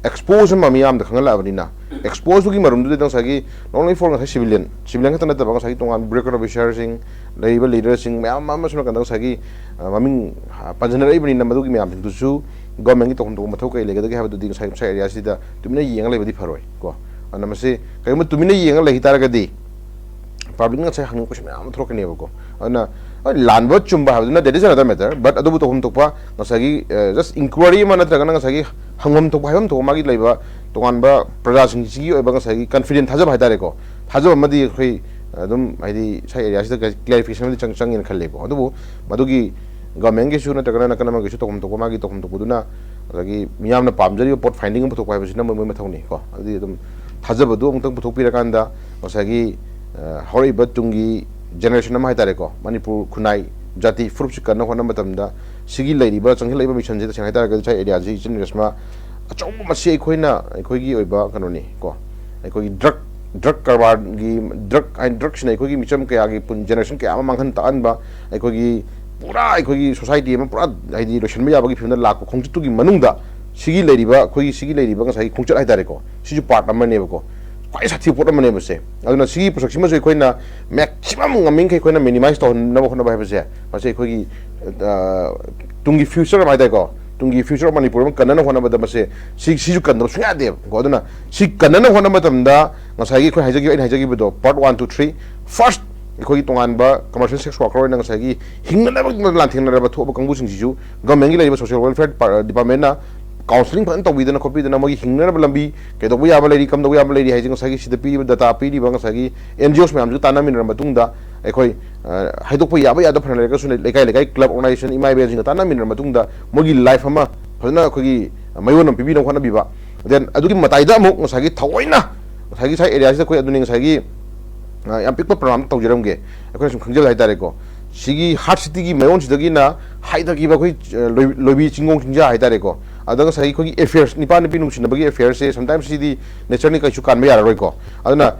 ꯑꯦꯛꯁꯄꯣꯖ ꯑꯃ ꯃꯤꯌꯥꯝꯗ ꯈꯪꯍꯜꯂꯛꯑꯕꯅꯤꯅ, ꯑꯦꯛꯁꯄꯣꯖꯇꯨꯒꯤ ꯃꯔꯨꯝꯗꯨꯗ ꯉꯁꯥꯏꯒꯤ not only for ꯉꯁꯥꯏ ꯁꯤꯚꯤꯂꯤꯌꯟ, ꯁꯤꯚꯤꯂꯤꯌꯟ ꯈꯛꯇ ꯅꯠꯇꯕ ꯉꯁꯥꯏꯒꯤ ꯇꯣꯉꯥꯟꯕ ꯕ꯭ꯌꯨꯔꯣꯀ꯭ꯔꯦꯠ ꯑꯣꯐꯤꯁꯥꯔꯁꯤꯡ, ꯂꯩꯔꯤꯕ ꯂꯤꯗꯔꯁꯤꯡ ꯃꯌꯥꯝ ꯑꯃ ꯁꯣꯝ ꯅꯥꯀꯟꯗ ꯉꯁꯥꯏꯒꯤ ꯑ, ꯃꯃꯤꯡ ꯑ, ꯄꯟꯖꯅꯔꯛꯏꯕꯅꯤꯅ ꯃꯗꯨꯒꯤ ꯃꯌꯥꯝꯁꯤꯡꯗꯨꯁꯨ ꯒꯣꯔꯃꯦꯟꯒꯤ ꯇꯧꯐꯝ ꯊꯣꯛꯄ ꯃꯊꯧ ꯀꯩ ꯂꯩꯒꯗꯒꯦ ꯍꯥꯏꯕꯗꯨꯗꯤ ꯉꯁꯥꯏ ꯉꯁꯥꯏ ꯑꯦꯔꯤꯌꯥꯁꯤꯗ ꯇꯨꯃꯤꯟꯅ ꯌꯦꯡꯉ ꯂꯩꯕꯗꯤ ꯐꯔꯣꯏ ꯀꯣ꯫ ꯑꯗꯨꯅ ꯃꯁꯤ ꯀꯔꯤꯒꯨꯝꯕ ꯇꯨꯃꯤꯟꯅ ꯌꯦꯡꯉ ꯂꯩꯈꯤ ꯇꯥꯔꯒꯗꯤ ꯄꯕ꯭ꯂꯤꯛꯅ ꯉꯁꯥꯏ ꯍꯪꯅꯤꯡꯕ ꯀꯣꯏꯁꯟ ꯃꯌꯥꯝ ꯑꯃ ꯊꯣꯛꯂꯛꯀꯅꯦꯕꯀꯣ꯫ ꯑꯗꯨꯅ ꯍꯣꯏ, ꯂꯥꯟꯕ ꯆꯨꯝꯕ ꯍꯥꯏꯕꯗꯨꯅ that is another matter, but ꯑꯗꯨꯕꯨ ꯇꯧꯐꯝ ꯊꯣꯛꯄ ꯉꯁꯥꯏꯒꯤ ꯖꯁ ꯏꯟꯀ꯭ꯋꯥꯏꯔꯤ ꯑꯃ ꯅꯠꯇ꯭ꯔꯒꯅ ꯉꯁꯥꯏꯒꯤ ꯍꯪꯐꯝ ꯊꯣꯛꯄ ꯍꯥꯏꯐꯝ ꯊꯣꯛꯄ ꯃꯥꯒꯤ ꯂꯩꯕ ꯇꯣꯉꯥꯟꯕ ꯄ꯭ꯔꯖꯥꯁꯤꯡꯁꯤꯒꯤ ꯑꯣꯏꯕ ꯉꯁꯥꯏꯒꯤ ꯀꯟꯐꯤꯗꯦꯟ ꯊꯥꯖꯕ ꯍꯥꯏꯇꯥꯔꯦꯀꯣ, ꯊꯥꯖꯕ ꯑꯃꯗꯤ ꯑꯩꯈꯣꯏ ꯑꯗꯨꯝ ꯍꯥꯏꯗꯤ ꯁꯥꯏ ꯑꯦꯔꯤꯌꯥꯁꯤꯗ ꯀ꯭ꯂꯦꯔꯤꯐꯤꯀꯦꯁꯟ ꯑꯃꯗꯤ ꯆꯪ ꯆꯪꯉꯦꯅ ꯈꯜꯂꯦꯕꯀꯣ꯫ ꯑꯗꯨꯕꯨ ꯃꯗꯨꯒꯤ ꯒꯚꯔꯟꯃꯦꯟꯒꯤꯁꯨ ꯅꯠꯇ꯭ꯔꯒꯅ ꯅꯥꯀꯟ ꯑꯃꯒꯤꯁꯨ ꯇꯧꯐꯝ ꯊꯣꯛꯄ ꯃꯥꯒꯤ ꯇꯧꯐꯝ ꯊꯣꯛꯄꯗꯨꯅ ꯉꯁꯥꯏꯒꯤ ꯃꯤꯌꯥꯝꯅ ꯄꯥꯝꯖꯔꯤꯕ ꯄꯣꯠ ꯐꯥꯏꯟꯗꯤꯡ ꯑꯃ ꯄꯨꯊꯣꯛꯄ ꯍꯥꯏꯕꯁꯤꯅ ꯃꯣꯏ ꯃꯣꯏ ꯃꯊꯧꯅꯤ ꯀꯣ꯫ ꯑꯗꯨꯗꯤ ꯑꯗꯨꯝ ꯊꯥꯖꯕꯗꯨ ꯑꯃꯨꯛꯇꯪ ꯄꯨꯊꯣꯛꯄꯤꯔꯀꯥꯟꯗ ꯉꯁꯥꯏꯒꯤ ꯑ, ꯍꯧꯔꯛꯏꯕ ꯇꯨꯡꯒꯤ ꯖꯦꯅꯦꯔꯦꯁꯟ ꯑꯃ ꯍꯥꯏꯇꯥꯔꯦꯀꯣ, ꯃꯅꯤꯄꯨꯔ ꯈꯨꯟꯅꯥꯏ ꯖꯥꯇꯤ ꯐꯨꯔꯨꯞꯁꯤ ꯀꯟꯅ ꯍꯣꯠꯅꯕ ꯃꯇꯝꯗ ꯁꯤꯒꯤ ꯂꯩꯔꯤꯕ ꯆꯪꯁꯤꯜꯂꯛꯏꯕ ꯃꯤꯁꯟꯁꯤ ꯇꯁꯦꯡꯅ ꯍꯥꯏꯇꯥꯔꯒꯗꯤ ꯉꯁꯥꯏ ꯑꯦꯔꯤꯌꯥꯁꯤ ꯏꯆꯤꯟ ꯔꯦꯁꯃꯥ ꯑꯆꯧꯕ ꯃꯁꯤ ꯑꯩꯈꯣꯏꯅ ꯑꯩꯈꯣꯏꯒꯤ ꯑꯣꯏꯕ ꯀꯩꯅꯣꯅꯤ ꯀꯣ꯫ ꯑꯩꯈꯣꯏꯒꯤ ꯗ꯭ꯔꯛ ꯗ꯭ꯔꯛ ꯀꯔꯕꯥꯔꯒꯤ ꯗ꯭ꯔꯛ ꯍꯥꯏ ꯗ꯭ꯔꯛꯁꯤꯅ ꯑꯩꯈꯣꯏꯒꯤ ꯃꯤꯆꯝ ꯀꯌꯥꯒꯤ ꯄꯨꯟ ꯖꯦꯅꯦꯔꯦꯁꯟ ꯀꯌꯥ ꯑꯃ ꯃꯥꯡꯍꯟ ꯇꯥꯛꯍꯟꯕ, ꯑꯩꯈꯣꯏꯒꯤ ꯄꯨꯔꯥ ꯑꯩꯈꯣꯏꯒꯤ ꯁꯣꯁꯥꯏꯇꯤ ꯑꯃ ꯄꯨꯔꯥ ꯍꯥꯏꯗꯤ ꯂꯣꯏꯁꯤꯟꯕ ꯌꯥꯕꯒꯤ ꯐꯤꯕꯝꯗ ꯂꯥꯛꯄ ꯈꯣꯡꯆꯠꯇꯨꯒꯤ ꯃꯅꯨꯡꯗ ꯁꯤꯒꯤ ꯂꯩꯔꯤꯕ ꯑꯩꯈꯣꯏꯒꯤ ꯁꯤꯒꯤ ꯂꯩꯔꯤꯕ ꯉꯁꯥꯏꯒꯤ ꯈꯣꯡꯆꯠ ꯍꯥꯏꯇꯥꯔꯦꯀꯣ, ꯁꯤꯁꯨ ꯄꯥꯔꯠ ꯑꯃꯅꯦꯕꯀꯣ꯫ ꯈ꯭ꯋꯥꯏ ꯁꯥꯊꯤꯕ ꯄꯣꯠ ꯑꯃꯅꯦꯕ ꯁꯦ꯫ ꯑꯗꯨꯅ ꯁꯤꯒꯤ ꯄꯣꯠꯁꯛꯁꯤꯃꯁꯨ ꯑꯩꯈꯣꯏꯅ ꯃꯦꯛꯁꯤꯃꯝ ꯉꯝꯃꯤꯈꯩ ꯑꯩꯈꯣꯏꯅ ꯃꯤꯅꯤꯃꯥꯏꯁ ꯇꯧꯍꯟꯅꯕ ꯍꯣꯠꯅꯕ ꯍꯥꯏꯕꯁꯦ, ꯃꯁꯤ ꯑꯩꯈꯣꯏꯒꯤ ꯑ, ꯇꯨꯡꯒꯤ ꯐ꯭ꯌꯨꯆꯔ ꯑꯃ ꯍꯥꯏꯇꯥꯔꯦꯀꯣ, ꯇꯨꯡꯒꯤ ꯐ꯭ꯌꯨꯆꯔ ꯑꯣꯐ ꯃꯅꯤꯄꯨꯔ ꯑꯃ ꯀꯟꯅꯅ ꯍꯣꯠꯅꯕꯗ ꯃꯁꯦ ꯁꯤ ꯁꯤꯁꯨ ꯀꯟꯗꯕ ꯁꯨꯡꯌꯥ ꯌꯥꯗꯦꯕꯀꯣ꯫ ꯑꯗꯨꯅ ꯁꯤ ꯀꯟꯅꯅ ꯍꯣꯠꯅꯕ ꯃꯇꯝꯗ ꯉꯁꯥꯏꯒꯤ ꯑꯩꯈꯣꯏ ꯍꯥꯏꯖꯈꯤꯕ ꯑꯩꯅ ꯍꯥꯏꯖꯈꯤꯕꯗꯣ ꯄꯥꯔꯠ ꯋꯥꯟ ꯇꯨ ꯊ꯭ꯔꯤ, ꯐꯥꯔꯁ ꯑꯩꯈꯣꯏꯒꯤ ꯇꯣꯉꯥꯟꯕ ꯀꯃꯔꯁꯤꯌꯦꯜ ꯁꯦꯛꯁ ꯋꯥꯔꯀꯔ ꯑꯣꯏꯅ ꯉꯁꯥꯏꯒꯤ ꯍꯤꯡꯅꯅꯕ ꯂꯥꯟꯊꯦꯡꯅꯔꯕ ꯊꯣꯛꯑꯕ ꯀꯥꯡꯕꯨꯁꯤꯡꯁꯤꯁꯨ ꯒꯚꯔꯟꯃꯦꯟꯒꯤ ꯂꯩꯔꯤꯕ ꯁꯣꯁꯤꯌꯦꯜ ꯋꯦꯜꯐꯤꯌꯔ ꯗꯤꯄꯥꯔꯠꯃꯦꯟꯅ ꯀꯥꯎꯟꯁꯤꯂꯤꯡ ꯐꯖꯅ ꯇꯧꯕꯤꯗꯅ ꯈꯣꯠꯄꯤꯗꯅ ꯃꯣꯏꯒꯤ ꯍꯤꯡꯅꯅꯕ ꯂꯝꯕꯤ ꯀꯩꯗꯧꯕ ꯌꯥꯕ ꯂꯩꯔꯤ, ꯀꯝꯗꯧꯕ ꯌꯥꯕ ꯂꯩꯔꯤ ꯍꯥꯏꯁꯦ ꯉꯁꯥꯏꯒꯤ ꯁꯤꯗ ꯄꯤꯔꯤꯕ ꯗꯇꯥ ꯄꯤꯔꯤꯕ ꯉꯁꯥꯏꯒꯤ ꯑꯦꯟ ꯖꯤ ꯑꯣꯁ ꯃꯌꯥꯝꯁꯤꯒ ꯇꯥꯟꯅꯃꯤꯟꯅꯔ ꯃꯇꯨꯡꯗ ꯑꯩꯈꯣꯏ ꯑ, ꯍꯥꯏꯗꯣꯛꯄ ꯌꯥꯕ ꯌꯥꯗꯕ ꯐꯅ ꯂꯩꯔꯒꯁꯨ ꯂꯩꯀꯥꯏ ꯂꯩꯀꯥꯏ ꯀ꯭ꯂꯕ ꯑꯣꯔꯒꯅꯥꯏꯖꯦꯁꯟ ꯏꯃꯥ ꯏꯕꯦꯜꯁꯤꯡꯒ ꯇꯥꯟꯅꯃꯤꯟꯅꯔ ꯃꯇꯨꯡꯗ ꯃꯣꯏꯒꯤ ꯂꯥꯏꯐ ꯑꯃ ꯐꯖꯅ ꯑꯩꯈꯣꯏꯒꯤ ꯃꯌꯣꯟ ꯑꯃ ꯄꯤꯕꯤꯅꯕ ꯍꯣꯠꯅꯕꯤꯕ꯫ Then ꯑꯗꯨꯒꯤ ꯃꯇꯥꯏꯗ ꯑꯃꯨꯛ ꯉꯁꯥꯏꯒꯤ ꯊꯑꯣꯏꯅ ꯉꯁꯥꯏꯒꯤ ꯁꯥꯏ ꯑꯦꯔꯤꯌꯥꯁꯤꯗ ꯑꯩꯈꯣꯏ ꯑꯗꯨꯅꯤ ꯉꯁꯥꯏꯒꯤ ꯑ, ꯌꯥꯝ ꯄꯤꯛꯄ ꯄ꯭ꯔꯣꯒ꯭ꯔꯥꯝ ꯇꯧꯖꯔꯝꯒꯦ꯫ ꯑꯩꯈꯣꯏꯅ ꯁꯨꯝ ꯈꯪꯖꯕ ꯍꯥꯏꯇꯥꯔꯦꯀꯣ, ꯁꯤꯒꯤ ꯍꯥꯔꯠ ꯁꯤꯇꯤꯒꯤ ꯃꯌꯣꯟꯁꯤꯗꯒꯤꯅ ꯍꯥꯏꯊꯈꯤꯕ ꯑꯩꯈꯣꯏ ꯑ, ꯂꯣꯏ- ꯂꯣꯏꯕꯤ ꯆꯤꯡꯒꯣꯡ ꯆꯤꯡꯖꯥ ꯍꯥꯏꯇꯥꯔꯦꯀꯣ꯫ ꯑꯗ ꯉꯁꯥꯏꯒꯤ ꯑꯩꯈꯣꯏꯒꯤ ꯑꯦꯐꯤꯌꯔꯁ, ꯅꯨꯄꯥ ꯅꯨꯄꯤ ꯅꯨꯡꯁꯤꯅꯕꯒꯤ ꯑꯦꯐꯤꯌꯔꯁꯦ ꯁꯝꯇꯥꯏꯝꯁ ꯁꯤꯗꯤ ꯅꯦꯆꯔꯅꯤ ꯀꯩꯁꯨ ꯀꯥꯟꯕ ꯌꯥꯔꯔꯣꯏꯀꯣ꯫ ꯑꯗꯨꯅ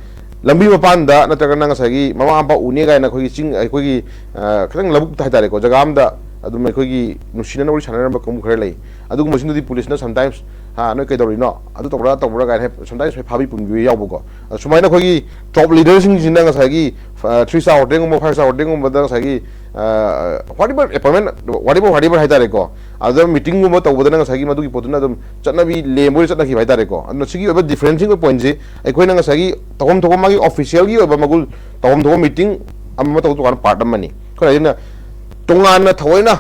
ꯂꯝꯕꯤ ꯃꯄꯥꯟꯗ ꯅꯠꯇ꯭ꯔꯒꯅ ꯉꯁꯥꯏꯒꯤ ꯃꯃꯥ ꯃꯄꯥ ꯎꯅꯦ ꯀꯥꯏꯅ ꯑꯩꯈꯣꯏꯒꯤ ꯆꯤꯡ ꯑꯩꯈꯣꯏꯒꯤ ꯑ, ꯈꯤꯇꯪ ꯂꯧꯕꯨꯛꯇ ꯍꯥꯏꯇꯥꯔꯦꯀꯣ, ꯖꯒꯥ ꯑꯃꯗ ꯑꯗꯨꯝ ꯑꯩꯈꯣꯏꯒꯤ ꯅꯨꯡꯁꯤꯅꯅ ꯋꯥꯔꯤ ꯁꯥꯟꯅꯔꯝꯕ ꯀꯥꯡꯕꯨ ꯈꯔ ꯂꯩ꯫ ꯑꯗꯨꯒꯨꯝꯕꯁꯤꯡꯗꯨꯗꯤ ꯄꯨꯂꯤꯁꯅ ꯁꯝꯇꯥꯏꯝꯁ ꯍꯥ, ꯅꯣꯏ ꯀꯩꯗꯧꯔꯤꯅꯣ, ꯑꯗꯨ ꯇꯧꯕ꯭ꯔꯥ ꯇꯧꯕ꯭ꯔꯥ ꯀꯥꯏꯅ ꯍꯥꯏ, sometimes ꯍꯥꯏ ꯐꯥꯕꯤ ꯄꯨꯟꯕꯤ ꯌꯥꯎꯕꯀꯣ꯫ ꯑꯗ ꯁꯨꯃꯥꯏꯅ ꯑꯩꯈꯣꯏꯒꯤ ꯇꯣꯞ ꯂꯤꯗꯔꯁꯤꯡꯁꯤꯅ ꯉꯁꯥꯏꯒꯤ ꯊ꯭ꯔꯤ ꯁ꯭ꯇꯥꯔ ꯍꯣꯇꯦꯜꯒꯨꯝꯕ, ꯐꯥꯏꯚ ꯁ꯭ꯇꯥꯔ ꯍꯣꯇꯦꯜꯒꯨꯝꯕꯗ ꯉꯁꯥꯏꯒꯤ whatever appointment, whatever whatever ꯍꯥꯏꯇꯥꯔꯦꯀꯣ, ꯑꯗꯨꯗ ꯃꯤꯇꯤꯡꯒꯨꯝꯕ ꯇꯧꯕꯗꯅ ꯉꯁꯥꯏꯒꯤ ꯃꯗꯨꯒꯤ ꯄꯣꯠꯇꯨꯅ ꯑꯗꯨꯝ ꯆꯠꯅꯕꯤ ꯂꯦꯝꯕ ꯑꯣꯏꯅ ꯆꯠꯅꯈꯤꯕ ꯍꯥꯏꯇꯥꯔꯦꯀꯣ꯫ ꯑꯗꯨꯅ ꯁꯤꯒꯤ ꯑꯣꯏꯕ ꯗꯤꯐ꯭ꯔꯦꯟꯁꯤꯡ ꯑꯣꯏꯕ ꯄꯣꯏꯟꯠꯁꯤ ꯑꯩꯈꯣꯏꯅ ꯉꯁꯥꯏꯒꯤ ꯇꯧꯐꯝ ꯊꯣꯛꯄ ꯃꯥꯒꯤ ꯑꯣꯐꯤꯁꯤꯌꯦꯜꯒꯤ ꯑꯣꯏꯕ ꯃꯒꯨꯟ, ꯇꯧꯐꯝ ꯊꯣꯛꯄ ꯃꯤꯇꯤꯡ ꯑꯃ ꯑꯃ ꯇꯧꯕ ꯇꯣꯉꯥꯟꯕ ꯄꯥꯔꯠ ꯑꯃꯅꯤ꯫ ꯑꯩꯈꯣꯏꯅ ꯍꯥꯏꯁꯤꯅ ꯇꯣꯉꯥꯟꯅ ꯊꯑꯣꯏꯅ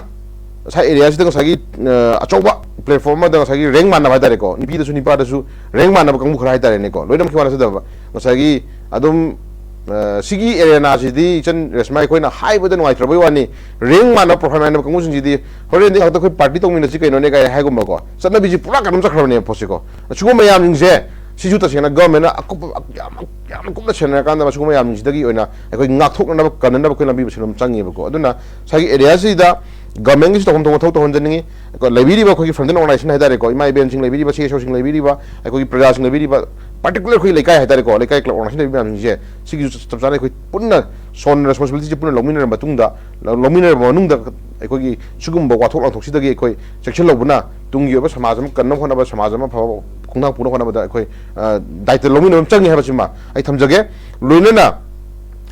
ꯉꯁꯥꯏ ꯑꯦꯔꯤꯌꯥꯁꯤꯗ ꯉꯁꯥꯏꯒꯤ, ꯑ, ꯑꯆꯧꯕ ꯄ꯭ꯂꯦꯠꯐꯣꯝ ꯑꯃꯗ ꯉꯁꯥꯏꯒꯤ ꯔꯦꯡ ꯃꯥꯟꯅꯕ ꯍꯥꯏꯇꯥꯔꯦꯀꯣ, ꯅꯨꯄꯤꯗꯁꯨ ꯅꯨꯄꯥꯗꯁꯨ ꯔꯦꯡ ꯃꯥꯟꯅꯕ ꯀꯥꯡꯕꯨ ꯈꯔ ꯍꯥꯏꯇꯥꯔꯦꯅꯦꯀꯣ, ꯂꯣꯏꯅꯃꯛꯀꯤ ꯋꯥ ꯅꯠꯆꯗꯕ ꯉꯁꯥꯏꯒꯤ ꯑꯗꯨꯝ, ꯑ, ꯁꯤꯒꯤ ꯑꯦꯔꯦꯅꯥꯁꯤꯗꯤ ꯏꯆꯟ ꯔꯦꯁꯃꯥ ꯑꯩꯈꯣꯏꯅ ꯍꯥꯏꯕꯗ ꯅꯨꯡꯉꯥꯏꯇ꯭ꯔꯕꯩ ꯋꯥꯅꯤ, ꯔꯦꯡ ꯃꯥꯟꯅꯕ ꯄ꯭ꯔꯣꯐꯥꯏꯜ ꯃꯥꯟꯅꯕ ꯀꯥꯡꯕꯨꯁꯤꯡꯁꯤꯗꯤ ꯍꯣꯔꯦꯟꯗꯤ ꯍꯦꯛꯇ ꯑꯩꯈꯣꯏ ꯄꯥꯔꯇꯤ ꯇꯧꯃꯤꯟꯅꯁꯤ ꯀꯩꯅꯣꯅꯦ ꯀꯥꯏ ꯍꯥꯏꯒꯨꯝꯕꯀꯣ, ꯆꯠꯅꯕꯤꯁꯤ ꯄꯨꯔꯥ ꯀꯩꯅꯣꯝ ꯆꯠꯈ꯭ꯔꯕꯅꯦꯕ ꯄꯣꯠꯁꯤꯀꯣ꯫ ꯑꯁꯤꯒꯨꯝꯕ ꯃꯌꯥꯝꯁꯤꯡꯁꯦ ꯁꯤꯁꯨ ꯇꯁꯦꯡꯅ ꯒꯚꯔꯟꯃꯦꯟꯅ ꯑꯀꯨꯞꯄ, ꯌꯥꯝ, ꯌꯥꯝꯅ ꯀꯨꯞꯅ ꯁꯦꯟꯅꯔꯀꯥꯟꯗ ꯃꯁꯤꯒꯨꯝꯕ ꯃꯌꯥꯝꯁꯤꯡꯁꯤꯗꯒꯤ ꯑꯣꯏꯅ ꯑꯩꯈꯣꯏ ꯉꯥꯛꯊꯣꯛꯅꯅꯕ, ꯀꯟꯅꯅꯕ ꯑꯩꯈꯣꯏ ꯂꯝꯕꯤ ꯃꯁꯤꯡ ꯑꯗꯨꯝ ꯆꯪꯉꯦꯕꯀꯣ꯫ ꯑꯗꯨꯅ ꯉꯁꯥꯏꯒꯤ ꯑꯦꯔꯤꯌꯥꯁꯤꯗ ꯒꯚꯔꯟꯃꯦꯟꯒꯤꯁꯨ ꯇꯧꯐꯝ ꯊꯣꯛꯄ ꯃꯊꯧ ꯇꯧꯍꯟꯖꯅꯤꯡꯉꯤ꯫ ꯑꯩꯈꯣꯏ ꯂꯩꯕꯤꯔꯤꯕ ꯑꯩꯈꯣꯏꯒꯤ ꯐ꯭ꯔꯟꯇꯦꯟ ꯑꯣꯔꯒꯅꯥꯏꯖꯦꯁꯟ ꯍꯥꯏꯇꯥꯔꯦꯀꯣ, ꯏꯃꯥ ꯏꯕꯦꯟꯁꯤꯡ ꯂꯩꯕꯤꯔꯤꯕ, ꯁꯤ ꯑꯦꯁ ꯑꯣꯁꯤꯡ ꯂꯩꯕꯤꯔꯤꯕ, ꯑꯩꯈꯣꯏꯒꯤ ꯄ꯭ꯔꯖꯥꯁꯤꯡ ꯂꯩꯕꯤꯔꯤꯕ, ꯄꯥꯔꯇꯤꯀꯨꯂꯔ ꯑꯩꯈꯣꯏ ꯂꯩꯀꯥꯏ ꯍꯥꯏꯇꯥꯔꯦꯀꯣ, ꯂꯩꯀꯥꯏ ꯀ꯭ꯂꯕ ꯑꯣꯔꯒꯅꯥꯏꯖꯦꯁꯟ ꯂꯩꯕ ꯃꯌꯥꯝꯁꯤꯡꯁꯦ ꯁꯤꯒꯤꯁꯨ ꯆꯞ ꯆꯥꯅ ꯑꯩꯈꯣꯏ ꯄꯨꯟꯅ ꯁꯣꯟ ꯔꯦꯁꯄꯣꯟꯁꯤꯕꯤꯂꯤꯇꯤꯁꯦ ꯄꯨꯟꯅ ꯂꯧꯃꯤꯟꯅꯔꯕ ꯃꯇꯨꯡꯗ, ꯂꯧꯃꯤꯟꯅꯔꯕ ꯃꯅꯨꯡꯗ ꯑꯩꯈꯣꯏꯒꯤ ꯁꯤꯒꯨꯝꯕ ꯋꯥꯊꯣꯛ ꯂꯥꯟꯊꯣꯛꯁꯤꯗꯒꯤ ꯑꯩꯈꯣꯏ ꯆꯦꯛꯁꯤꯜꯍꯧꯕꯅ ꯇꯨꯡꯒꯤ ꯑꯣꯏꯕ ꯁꯃꯥꯖ ꯑꯃ ꯀꯟꯅꯕ ꯍꯣꯠꯅꯕ, ꯁꯃꯥꯖ ꯑꯃ ꯐꯕ ꯈꯣꯡꯊꯥꯡ ꯄꯨꯅꯕ ꯍꯣꯠꯅꯕꯗ ꯑꯩꯈꯣꯏ, ꯑ, ꯗꯥꯏꯇ ꯂꯧꯃꯤꯟꯅꯕ ꯑꯃ ꯆꯪꯉꯤ ꯍꯥꯏꯕꯁꯤꯃ ꯑꯩ ꯊꯝꯖꯒꯦ꯫ ꯂꯣꯏꯅꯅ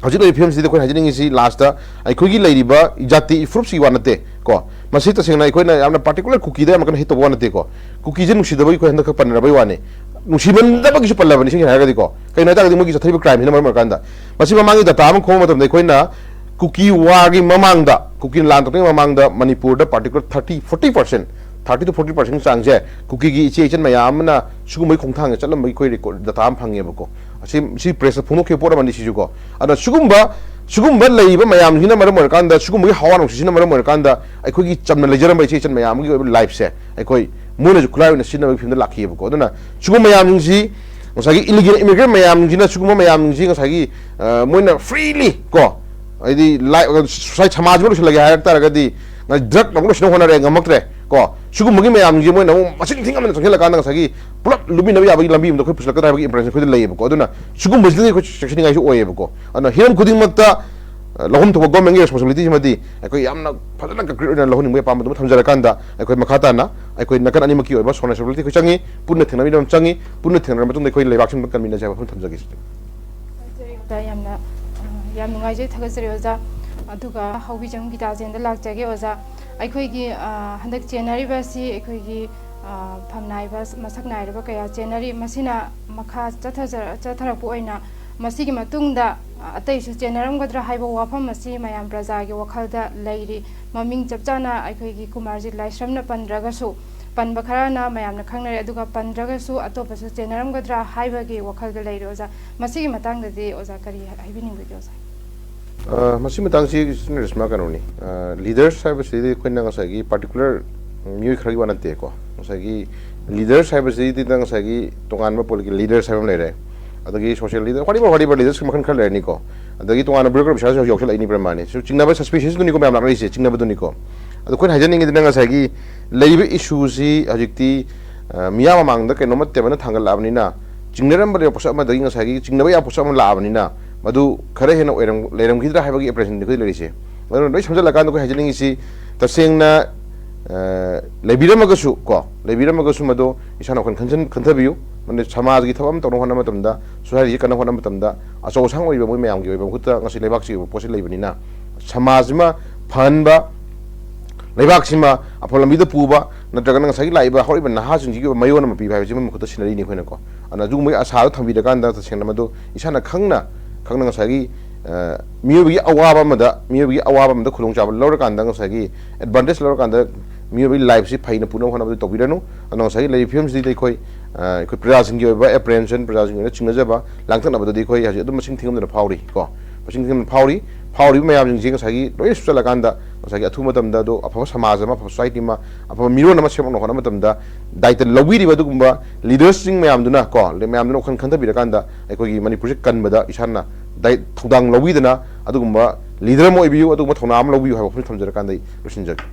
ꯍꯧꯖꯤꯛ ꯂꯩꯔꯤꯕ ꯐꯤꯕꯝꯁꯤꯗ ꯑꯩꯈꯣꯏꯅ ꯍꯥꯏꯖꯅꯤꯡꯉꯤꯁꯤ ꯂꯥꯁꯇ ꯑꯩꯈꯣꯏꯒꯤ ꯂꯩꯔꯤꯕ ꯖꯥꯇꯤ ꯐꯨꯔꯨꯞꯁꯤꯒꯤ ꯋꯥ ꯅꯠꯇꯦ ꯀꯣ꯫ ꯃꯁꯤ ꯇꯁꯦꯡꯅ ꯑꯩꯈꯣꯏꯅ ꯌꯥꯝꯅ ꯄꯥꯔꯇꯤꯀꯨꯂꯔ ꯀꯨꯀꯤꯗ ꯌꯥꯝ ꯀꯟꯅ ꯍꯦꯠ ꯇꯧꯕ ꯋꯥ ꯅꯠꯇꯦꯀꯣ꯫ ꯀꯨꯀꯤꯁꯦ ꯅꯨꯡꯁꯤꯗꯕꯒꯤ ꯑꯩꯈꯣꯏ ꯍꯟꯗꯛ ꯈꯛ ꯄꯟꯅꯔꯕꯩ ꯋꯥꯅꯤ꯫ ꯅꯨꯡꯁꯤꯃꯟꯗꯕꯒꯤꯁꯨ ꯄꯜꯂꯕꯅꯤ, ꯁꯦꯡꯅ ꯍꯥꯏꯔꯒꯗꯤꯀꯣ꯫ ꯀꯩꯅꯣ ꯍꯥꯏ ꯇꯥꯔꯒꯗꯤ ꯃꯣꯏꯒꯤ ꯆꯠꯊꯔꯤꯕ ꯀ꯭ꯔꯥꯏꯝꯁꯤꯅ ꯃꯔꯝ ꯑꯣꯏꯔꯀꯥꯟꯗ꯫ ꯃꯁꯤ ꯃꯃꯥꯡꯒꯤ ꯗꯇꯥ ꯑꯃ ꯈꯣꯝꯕ ꯃꯇꯝꯗ ꯑꯩꯈꯣꯏꯅ ꯀꯨꯀꯤ ꯋꯥꯔꯒꯤ ꯃꯃꯥꯡꯗ, ꯀꯨꯀꯤ ꯂꯥꯟ ꯇꯧꯗ꯭ꯔꯤꯉꯩ ꯃꯃꯥꯡꯗ ꯃꯅꯤꯄꯨꯔꯗ particular thirty, forty percent, thirty two forty percent ꯆꯥꯡꯁꯦ ꯀꯨꯀꯤꯒꯤ ꯏꯆꯦ ꯏꯆꯟ ꯃꯌꯥꯝ ꯑꯃꯅ ꯁꯤꯒꯨꯝꯕꯒꯤ ꯈꯣꯡꯊꯥꯡꯁꯦ ꯆꯠꯂꯝꯕꯒꯤ ꯑꯩꯈꯣꯏ ꯔꯦꯀꯣꯔꯗ, ꯗꯇꯥ ꯑꯃ ꯐꯪꯉꯦꯕꯀꯣ꯫ ꯑꯁꯤ, ꯁꯤ ꯄ꯭ꯔꯦꯁꯇ ꯐꯣꯡꯗꯣꯛꯈꯤꯕ ꯄꯣꯠ ꯑꯃꯅꯤ ꯁꯤꯁꯨꯀꯣ꯫ ꯑꯗꯨꯅ ꯁꯤꯒꯨꯝꯕ, ꯁꯤꯒꯨꯝꯕ ꯂꯩꯔꯤꯕ ꯃꯌꯥꯝꯁꯤꯅ ꯃꯔꯝ ꯑꯣꯏꯔꯀꯥꯟꯗ, ꯁꯤꯒꯨꯝꯕꯒꯤ ꯍꯋꯥ ꯅꯨꯡꯁꯤꯠꯁꯤꯅ ꯃꯔꯝ ꯑꯣꯏꯔꯀꯥꯟꯗ ꯑꯩꯈꯣꯏꯒꯤ ꯆꯝꯅ ꯂꯩꯖꯔꯝꯕ ꯏꯆꯦ ꯏꯆꯟ ꯃꯌꯥꯝꯒꯤ ꯑꯣꯏꯕ ꯂꯥꯏꯐꯁꯦ ꯑꯩꯈꯣꯏ ꯃꯣꯏꯅꯁꯨ ꯈꯨꯠꯂꯥꯏ ꯑꯣꯏꯅ ꯁꯤꯖꯤꯟꯅꯕꯒꯤ ꯐꯤꯕꯝꯗ ꯂꯥꯛꯈꯤꯑꯕꯀꯣ꯫ ꯑꯗꯨꯅ ꯁꯤꯒꯨꯝꯕ ꯃꯌꯥꯝꯁꯤꯡꯁꯤ, ꯉꯁꯥꯏꯒꯤ ꯏꯂꯤꯒꯦꯜ ꯏꯃꯤꯒ꯭ꯔꯦꯟ ꯃꯌꯥꯝꯁꯤꯡꯁꯤꯅ ꯁꯤꯒꯨꯝꯕ ꯃꯌꯥꯝꯁꯤꯡꯁꯤ ꯉꯁꯥꯏꯒꯤ, ꯑ, ꯃꯣꯏꯅ ꯐ꯭ꯔꯤꯂꯤ ꯀꯣ, ꯍꯥꯏꯗꯤ ꯂꯥꯏ-, ꯁꯣꯁꯥꯏ-, ꯁꯃꯥꯖ ꯑꯃ ꯂꯣꯏꯁꯤꯜꯂꯒꯦ ꯍꯥꯏꯔꯛ ꯇꯥꯔꯒꯗꯤ, ꯗ꯭ꯔꯒ ꯑꯃꯨꯛ ꯂꯣꯏꯁꯤꯟꯅꯕ ꯍꯣꯠꯅꯔꯦ, ꯉꯝꯃꯛꯇ꯭ꯔꯦ ꯀꯣ꯫ ꯁꯤꯒꯨꯝꯕꯒꯤ ꯃꯌꯥꯝꯁꯤꯡꯁꯦ ꯃꯣꯏꯅ ꯑꯃꯨꯛ ꯃꯁꯤꯡ ꯊꯤꯡ ꯑꯃꯗ ꯆꯪꯁꯤꯜꯂꯀꯥꯟꯗ ꯉꯁꯥꯏꯒꯤ ꯄꯨꯂꯞ ꯂꯨꯞꯃꯤꯟꯅꯕ ꯌꯥꯕꯒꯤ ꯂꯝꯕꯤ ꯑꯃꯗ ꯑꯩꯈꯣꯏ ꯄꯨꯁꯤꯜꯂꯛꯀꯗ꯭ꯔꯥ ꯍꯥꯏꯕꯒꯤ ꯏꯝꯄ꯭ꯔꯦꯁꯟ ꯑꯩꯈꯣꯏꯗ ꯂꯩꯌꯦꯕꯀꯣ꯫ ꯑꯗꯨꯅ ꯁꯤꯒꯨꯝꯕꯁꯤꯗꯤ ꯑꯩꯈꯣꯏ ꯆꯦꯛꯁꯤꯟꯅꯤꯡꯉꯥꯏꯁꯨ ꯑꯣꯏꯌꯦꯕꯀꯣ꯫ ꯑꯗꯨꯅ ꯍꯤꯔꯝ ꯈꯨꯗꯤꯡꯃꯛꯇ, ꯑ, ꯂꯧꯐꯝ ꯊꯣꯛꯄ ꯒꯣꯔꯃꯦꯟꯒꯤ ꯔꯦꯁꯄꯣꯟꯁꯤꯕꯤꯂꯤꯇꯤꯁꯤꯃꯗꯤ ꯑꯩꯈꯣꯏ ꯌꯥꯝꯅ ꯐꯖꯅ ꯀꯟꯀ꯭ꯔꯤꯠ ꯑꯣꯏꯅ ꯂꯧꯍꯟꯅꯤꯡꯕꯒꯤ ꯑꯄꯥꯝꯕꯗꯨꯃ ꯊꯝꯖꯔꯀꯥꯟꯗ ꯑꯩꯈꯣꯏ ꯃꯈꯥ ꯇꯥꯅ ꯑꯩꯈꯣꯏ ꯅꯥꯀꯟ ꯑꯅꯤꯃꯛꯀꯤ ꯑꯣꯏꯕ ꯁꯣꯟ ꯁꯣꯁꯥꯏꯇꯤ ꯑꯩꯈꯣꯏ ꯆꯪꯉꯤ, ꯄꯨꯟꯅ ꯊꯦꯡꯅꯃꯤꯟꯅꯕ ꯑꯃ ꯆꯪꯉꯤ, ꯄꯨꯟꯅ ꯊꯦꯡꯅꯔꯕ ꯃꯇꯨꯡꯗ ꯑꯩꯈꯣꯏ ꯂꯩꯕꯥꯛꯁꯤꯃ ꯀꯟꯃꯤꯟꯅꯁꯦ ꯍꯥꯏꯕ ꯋꯥꯐꯝ ꯊꯝꯖꯒꯦ꯫ ꯁꯤꯅꯤ꯫ ꯊꯥꯒꯠꯆꯔꯤ ꯑꯣꯖꯥ, ꯌꯥꯝꯅ ꯑ, ꯌꯥꯝ ꯅꯨꯡꯉꯥꯏꯖꯩ, ꯊꯥꯒꯠꯆꯔꯤ ꯑꯣꯖꯥ꯫ ꯑꯗꯨꯒ ꯍꯧꯕꯤꯖꯝ ꯒꯤꯇꯥꯖꯦꯟꯗ ꯂꯥꯛꯆꯒꯦ ꯑꯣꯖꯥ꯫ ꯑꯩꯈꯣꯏꯒꯤ ꯑ, ꯍꯟꯗꯛ ꯆꯦꯟꯅꯔꯤꯕ ꯑꯁꯤ ꯑꯩꯈꯣꯏꯒꯤ ꯑ, ꯐꯝꯅꯥꯏꯕ ꯃꯁꯛ ꯅꯥꯏꯔꯕ ꯀꯌꯥ ꯆꯦꯟꯅꯔꯤ꯫ ꯃꯁꯤꯅ ꯃꯈꯥ ꯆꯠꯊꯖ- ꯆꯠꯊꯔꯛꯄ ꯑꯣꯏꯅ ꯃꯁꯤꯒꯤ ꯃꯇꯨꯡꯗ ꯑ, ꯑꯇꯩꯁꯨ ꯆꯦꯟꯅꯔꯝꯒꯗ꯭ꯔꯥ ꯍꯥꯏꯕ ꯋꯥꯐꯝ ꯑꯁꯤ ꯃꯌꯥꯝ ꯄ꯭ꯔꯖꯥꯒꯤ ꯋꯥꯈꯜꯗ ꯂꯩꯔꯤ꯫ ꯃꯃꯤꯡ ꯆꯞ ꯆꯥꯅ ꯑꯩꯈꯣꯏꯒꯤ ꯀꯨꯃꯥꯔꯖꯤꯠ ꯂꯥꯏꯁ꯭ꯔꯝꯅ ꯄꯟꯗ꯭ꯔꯒꯁꯨ, ꯄꯟꯕ ꯈꯔꯅ ꯃꯌꯥꯝꯅ ꯈꯪꯅꯔꯦ, ꯑꯗꯨꯒ ꯄꯟꯗ꯭ꯔꯒꯁꯨ ꯑꯇꯣꯞꯄꯁꯨ ꯆꯦꯟꯅꯔꯝꯒꯗ꯭ꯔꯥ ꯍꯥꯏꯕꯒꯤ ꯋꯥꯈꯜꯗ ꯂꯩꯔꯦ ꯑꯣꯖꯥ꯫ ꯃꯁꯤꯒꯤ ꯃꯇꯥꯡꯗꯗꯤ ꯑꯣꯖꯥ ꯀꯔꯤ ꯍꯥꯏꯕꯤꯅꯤꯡꯕꯒꯦ ꯑꯣꯖꯥ? ꯑ, ꯃꯁꯤ ꯃꯇꯥꯡꯁꯤ ꯁꯤꯁꯇꯔ ꯔꯦꯁꯃꯥ ꯀꯩꯅꯣꯅꯤ, ꯂꯤꯗꯔꯁ ꯍꯥꯏꯕꯁꯤꯗꯤ ꯑꯩꯈꯣꯏꯅ ꯉꯁꯥꯏꯒꯤ ꯄꯥꯔꯇꯤꯀꯨꯂꯔ ꯃꯤꯑꯣꯏ ꯈꯔꯒꯤ ꯋꯥ ꯅꯠꯇꯦꯀꯣ꯫ ꯉꯁꯥꯏꯒꯤ ꯂꯤꯗꯔꯁ ꯍꯥꯏꯕꯁꯤꯗꯤ ꯉꯁꯥꯏꯒꯤ ꯇꯣꯉꯥꯟꯕ ꯄꯣꯂꯤꯇꯤꯀꯦꯜ ꯂꯤꯗꯔꯁ ꯍꯥꯏꯕ ꯑꯃ ꯂꯩꯔꯦ, ꯑꯗꯒꯤ ꯁꯣꯁꯤꯌꯦꯜ ꯂꯤꯗꯔ, ꯋꯥꯔꯤꯕ ꯋꯥꯔꯤꯕ ꯂꯤꯗꯔꯁ ꯃꯈꯜ ꯈꯔ ꯂꯩꯔꯅꯤꯀꯣ꯫ ꯑꯗꯒꯤ ꯇꯣꯉꯥꯟꯕ ꯕ꯭ꯌꯨꯔꯣꯀ꯭ꯔꯦꯠ ꯄꯩꯁꯥꯁꯨ ꯌꯥꯎꯁꯜꯂꯛꯏꯅꯤ ꯃꯥꯅꯤ꯫ ꯁꯤ ꯆꯤꯡꯅꯕ ꯁꯁꯄꯤꯁꯤꯁꯇꯨꯅꯤꯀꯣ ꯃꯌꯥꯝ ꯂꯥꯛꯅꯔꯤꯁꯦ, ꯆꯤꯡꯅꯕꯗꯨꯅꯤꯀꯣ꯫ ꯑꯗꯣ ꯑꯩꯈꯣꯏꯅ ꯍꯥꯏꯖꯅꯤꯡꯉꯤꯗꯨꯅ ꯉꯁꯥꯏꯒꯤ ꯂꯩꯔꯤꯕ ꯏꯁꯨꯁꯤ ꯍꯧꯖꯤꯛꯇꯤ ꯑ, ꯃꯤꯌꯥꯝ ꯃꯃꯥꯡꯗ ꯀꯩꯅꯣꯝꯃ ꯇꯦꯕꯜꯗ ꯊꯥꯡꯒꯠꯂꯛꯑꯕꯅꯤꯅ, ꯆꯤꯡꯅꯔꯝꯕ ꯂꯩꯕ ꯄꯣꯠꯁꯛ ꯑꯃꯗꯒꯤ ꯉꯁꯥꯏꯒꯤ ꯆꯤꯡꯅꯕ ꯌꯥꯕ ꯄꯣꯠꯁꯛ ꯑꯃ ꯂꯥꯛꯑꯕꯅꯤꯅ, ꯃꯗꯨ ꯈꯔ ꯍꯦꯟꯅ ꯑꯣꯏꯔꯝ- ꯂꯩꯔꯝꯈꯤꯗ꯭ꯔꯥ ꯍꯥꯏꯕꯒꯤ ꯑꯦꯄ꯭ꯔꯦꯁꯟꯗꯤ ꯑꯩꯈꯣꯏ ꯂꯩꯔꯤꯁꯦ꯫ ꯑꯗꯨꯅ ꯂꯣꯏ ꯁꯝꯖꯜꯂꯀꯥꯟꯗ ꯑꯩꯈꯣꯏ ꯍꯥꯏꯖꯅꯤꯡꯉꯤꯁꯤ, ꯇꯁꯦꯡꯅ ꯑ, ꯂꯩꯕꯤꯔꯝꯃꯒꯁꯨ ꯀꯣ, ꯂꯩꯕꯤꯔꯝꯃꯒꯁꯨ ꯃꯗꯨ ꯏꯁꯥꯅ ꯋꯥꯈꯜ ꯈꯟꯖꯟ- ꯈꯟꯊꯕꯤꯌꯨ꯫ ꯃꯗꯨ ꯁꯃꯥꯖꯒꯤ ꯊꯕꯛ ꯑꯃ ꯇꯧꯅꯕ ꯍꯣꯠꯅꯕ ꯃꯇꯝꯗ, ꯁꯣꯁꯥꯏꯇꯤꯁꯤ ꯀꯟꯅ ꯍꯣꯠꯅꯕ ꯃꯇꯝꯗ, ꯑꯆꯧ ꯑꯁꯥꯡ ꯑꯣꯏꯔꯤꯕ ꯃꯣꯏ ꯃꯌꯥꯝꯒꯤ ꯑꯣꯏꯕ ꯃꯍꯨꯠꯇ ꯉꯁꯤ ꯂꯩꯕꯥꯛꯁꯤꯒꯤ ꯑꯣꯏꯕ ꯄꯣꯠꯁꯤ ꯂꯩꯕꯅꯤꯅ, ꯁꯃꯥꯖꯁꯤꯃ ꯐꯍꯟꯕ, ꯂꯩꯕꯥꯛꯁꯤꯃ ꯑꯐꯕ ꯂꯝꯕꯤꯗ ꯄꯨꯕ, ꯅꯠꯇ꯭ꯔꯒꯅ ꯉꯁꯥꯏꯒꯤ ꯂꯥꯛꯏꯕ ꯍꯧꯔꯛꯏꯕ ꯅꯍꯥꯁꯤꯡꯁꯤꯒꯤ ꯑꯣꯏꯕ ꯃꯌꯣꯟ ꯑꯃ ꯄꯤꯕ ꯍꯥꯏꯕꯁꯤ ꯃꯣꯏ ꯃꯈꯨꯠꯇ ꯁꯤꯟꯅꯔꯤꯅꯤ ꯑꯩꯈꯣꯏꯅꯀꯣ꯫ ꯑꯗꯨꯅ ꯑꯗꯨꯒꯨꯝꯕꯒꯤ ꯑꯁꯥꯗꯣ ꯊꯝꯕꯤꯔꯀꯥꯟꯗ ꯇꯁꯦꯡꯅ ꯃꯗꯨ ꯏꯁꯥꯅ ꯈꯪꯅ ꯈꯪꯅ ꯉꯁꯥꯏꯒꯤ, ꯑ, ꯃꯤꯑꯣꯏꯕꯒꯤ ꯑꯋꯥꯕ ꯑꯃꯗ, ꯃꯤꯑꯣꯏꯕꯒꯤ ꯑꯋꯥꯕ ꯑꯃꯗ ꯈꯨꯗꯣꯡꯆꯥꯕ ꯂꯧꯔꯀꯥꯟꯗ, ꯉꯁꯥꯏꯒꯤ ꯑꯦꯗꯚꯥꯟꯇꯦꯖ ꯂꯧꯔꯀꯥꯟꯗ ꯃꯤꯑꯣꯏꯕꯒꯤ ꯂꯥꯏꯐꯁꯤ ꯐꯩꯅ ꯄꯨꯅꯕ ꯍꯣꯠꯅꯕꯗꯨ ꯇꯧꯕꯤꯔꯅꯨ꯫ ꯑꯗꯨꯅ ꯉꯁꯥꯏꯒꯤ ꯂꯩꯔꯤꯕ ꯐꯤꯕꯝꯁꯤꯗꯤ ꯑꯩꯈꯣꯏ, ꯑ, ꯑꯩꯈꯣꯏ ꯄ꯭ꯔꯖꯥꯁꯤꯡꯒꯤ ꯑꯣꯏꯕ ꯑꯦꯄ꯭ꯔꯤꯍꯦꯟꯁꯟ, ꯄ꯭ꯔꯖꯥꯁꯤꯡꯒꯤ ꯑꯣꯏꯅ ꯆꯤꯡꯅꯖꯕ, ꯂꯥꯡꯇꯛꯅꯕꯗꯗꯤ ꯑꯩꯈꯣꯏ ꯍꯧꯖꯤꯛ ꯑꯗꯨꯝ ꯃꯁꯤꯡ ꯊꯤꯉꯝꯗꯅ ꯐꯥꯎꯔꯤ ꯀꯣ꯫ ꯃꯁꯤꯡ ꯊꯤꯉꯝꯗꯅ ꯐꯥꯎꯔꯤ꯫ ꯐꯥꯎꯔꯤꯕ ꯃꯌꯥꯝꯁꯤꯡꯁꯤ ꯉꯁꯥꯏꯒꯤ ꯂꯣꯏꯅ ꯁꯨꯞꯆꯜꯂꯀꯥꯟꯗ ꯉꯁꯥꯏꯒꯤ ꯑꯊꯨꯕ ꯃꯇꯝꯗ ꯑꯗꯣ ꯑꯐꯕ ꯁꯃꯥꯖ ꯑꯃ, ꯑꯐꯕ ꯁꯣꯁꯥꯏꯇꯤ ꯑꯃ, ꯑꯐꯕ ꯃꯤꯔꯣꯟ ꯑꯃ ꯁꯦꯝꯒꯠꯅꯕ ꯍꯣꯠꯅꯕ ꯃꯇꯝꯗ ꯗꯥꯏꯇ ꯂꯧꯕꯤꯔꯤꯕ ꯑꯗꯨꯒꯨꯝꯕ ꯂꯤꯗꯔꯁꯤꯡ ꯃꯌꯥꯝꯗꯨꯅ ꯀꯣ, ꯃꯌꯥꯝꯗꯨꯅ ꯋꯥꯈꯜ ꯈꯟꯊꯕꯤꯔꯀꯥꯟꯗ ꯑꯩꯈꯣꯏꯒꯤ ꯃꯅꯤꯄꯨꯔꯁꯦ ꯀꯟꯕꯗ ꯏꯁꯥꯅ ꯗꯥꯏ- ꯊꯧꯗꯥꯡ ꯂꯧꯕꯤꯗꯅ ꯑꯗꯨꯒꯨꯝꯕ ꯂꯤꯗꯔ ꯑꯃ ꯑꯣꯏꯕꯤꯌꯨ, ꯑꯗꯨꯒꯨꯝꯕ ꯊꯧꯅꯥ ꯑꯃ ꯂꯧꯕꯤꯌꯨ ꯍꯥꯏꯕ ꯋꯥꯐꯝ ꯊꯝꯖꯔꯀꯥꯟꯗ ꯑꯩ ꯂꯣꯏꯁꯤꯟꯖꯒꯦ꯫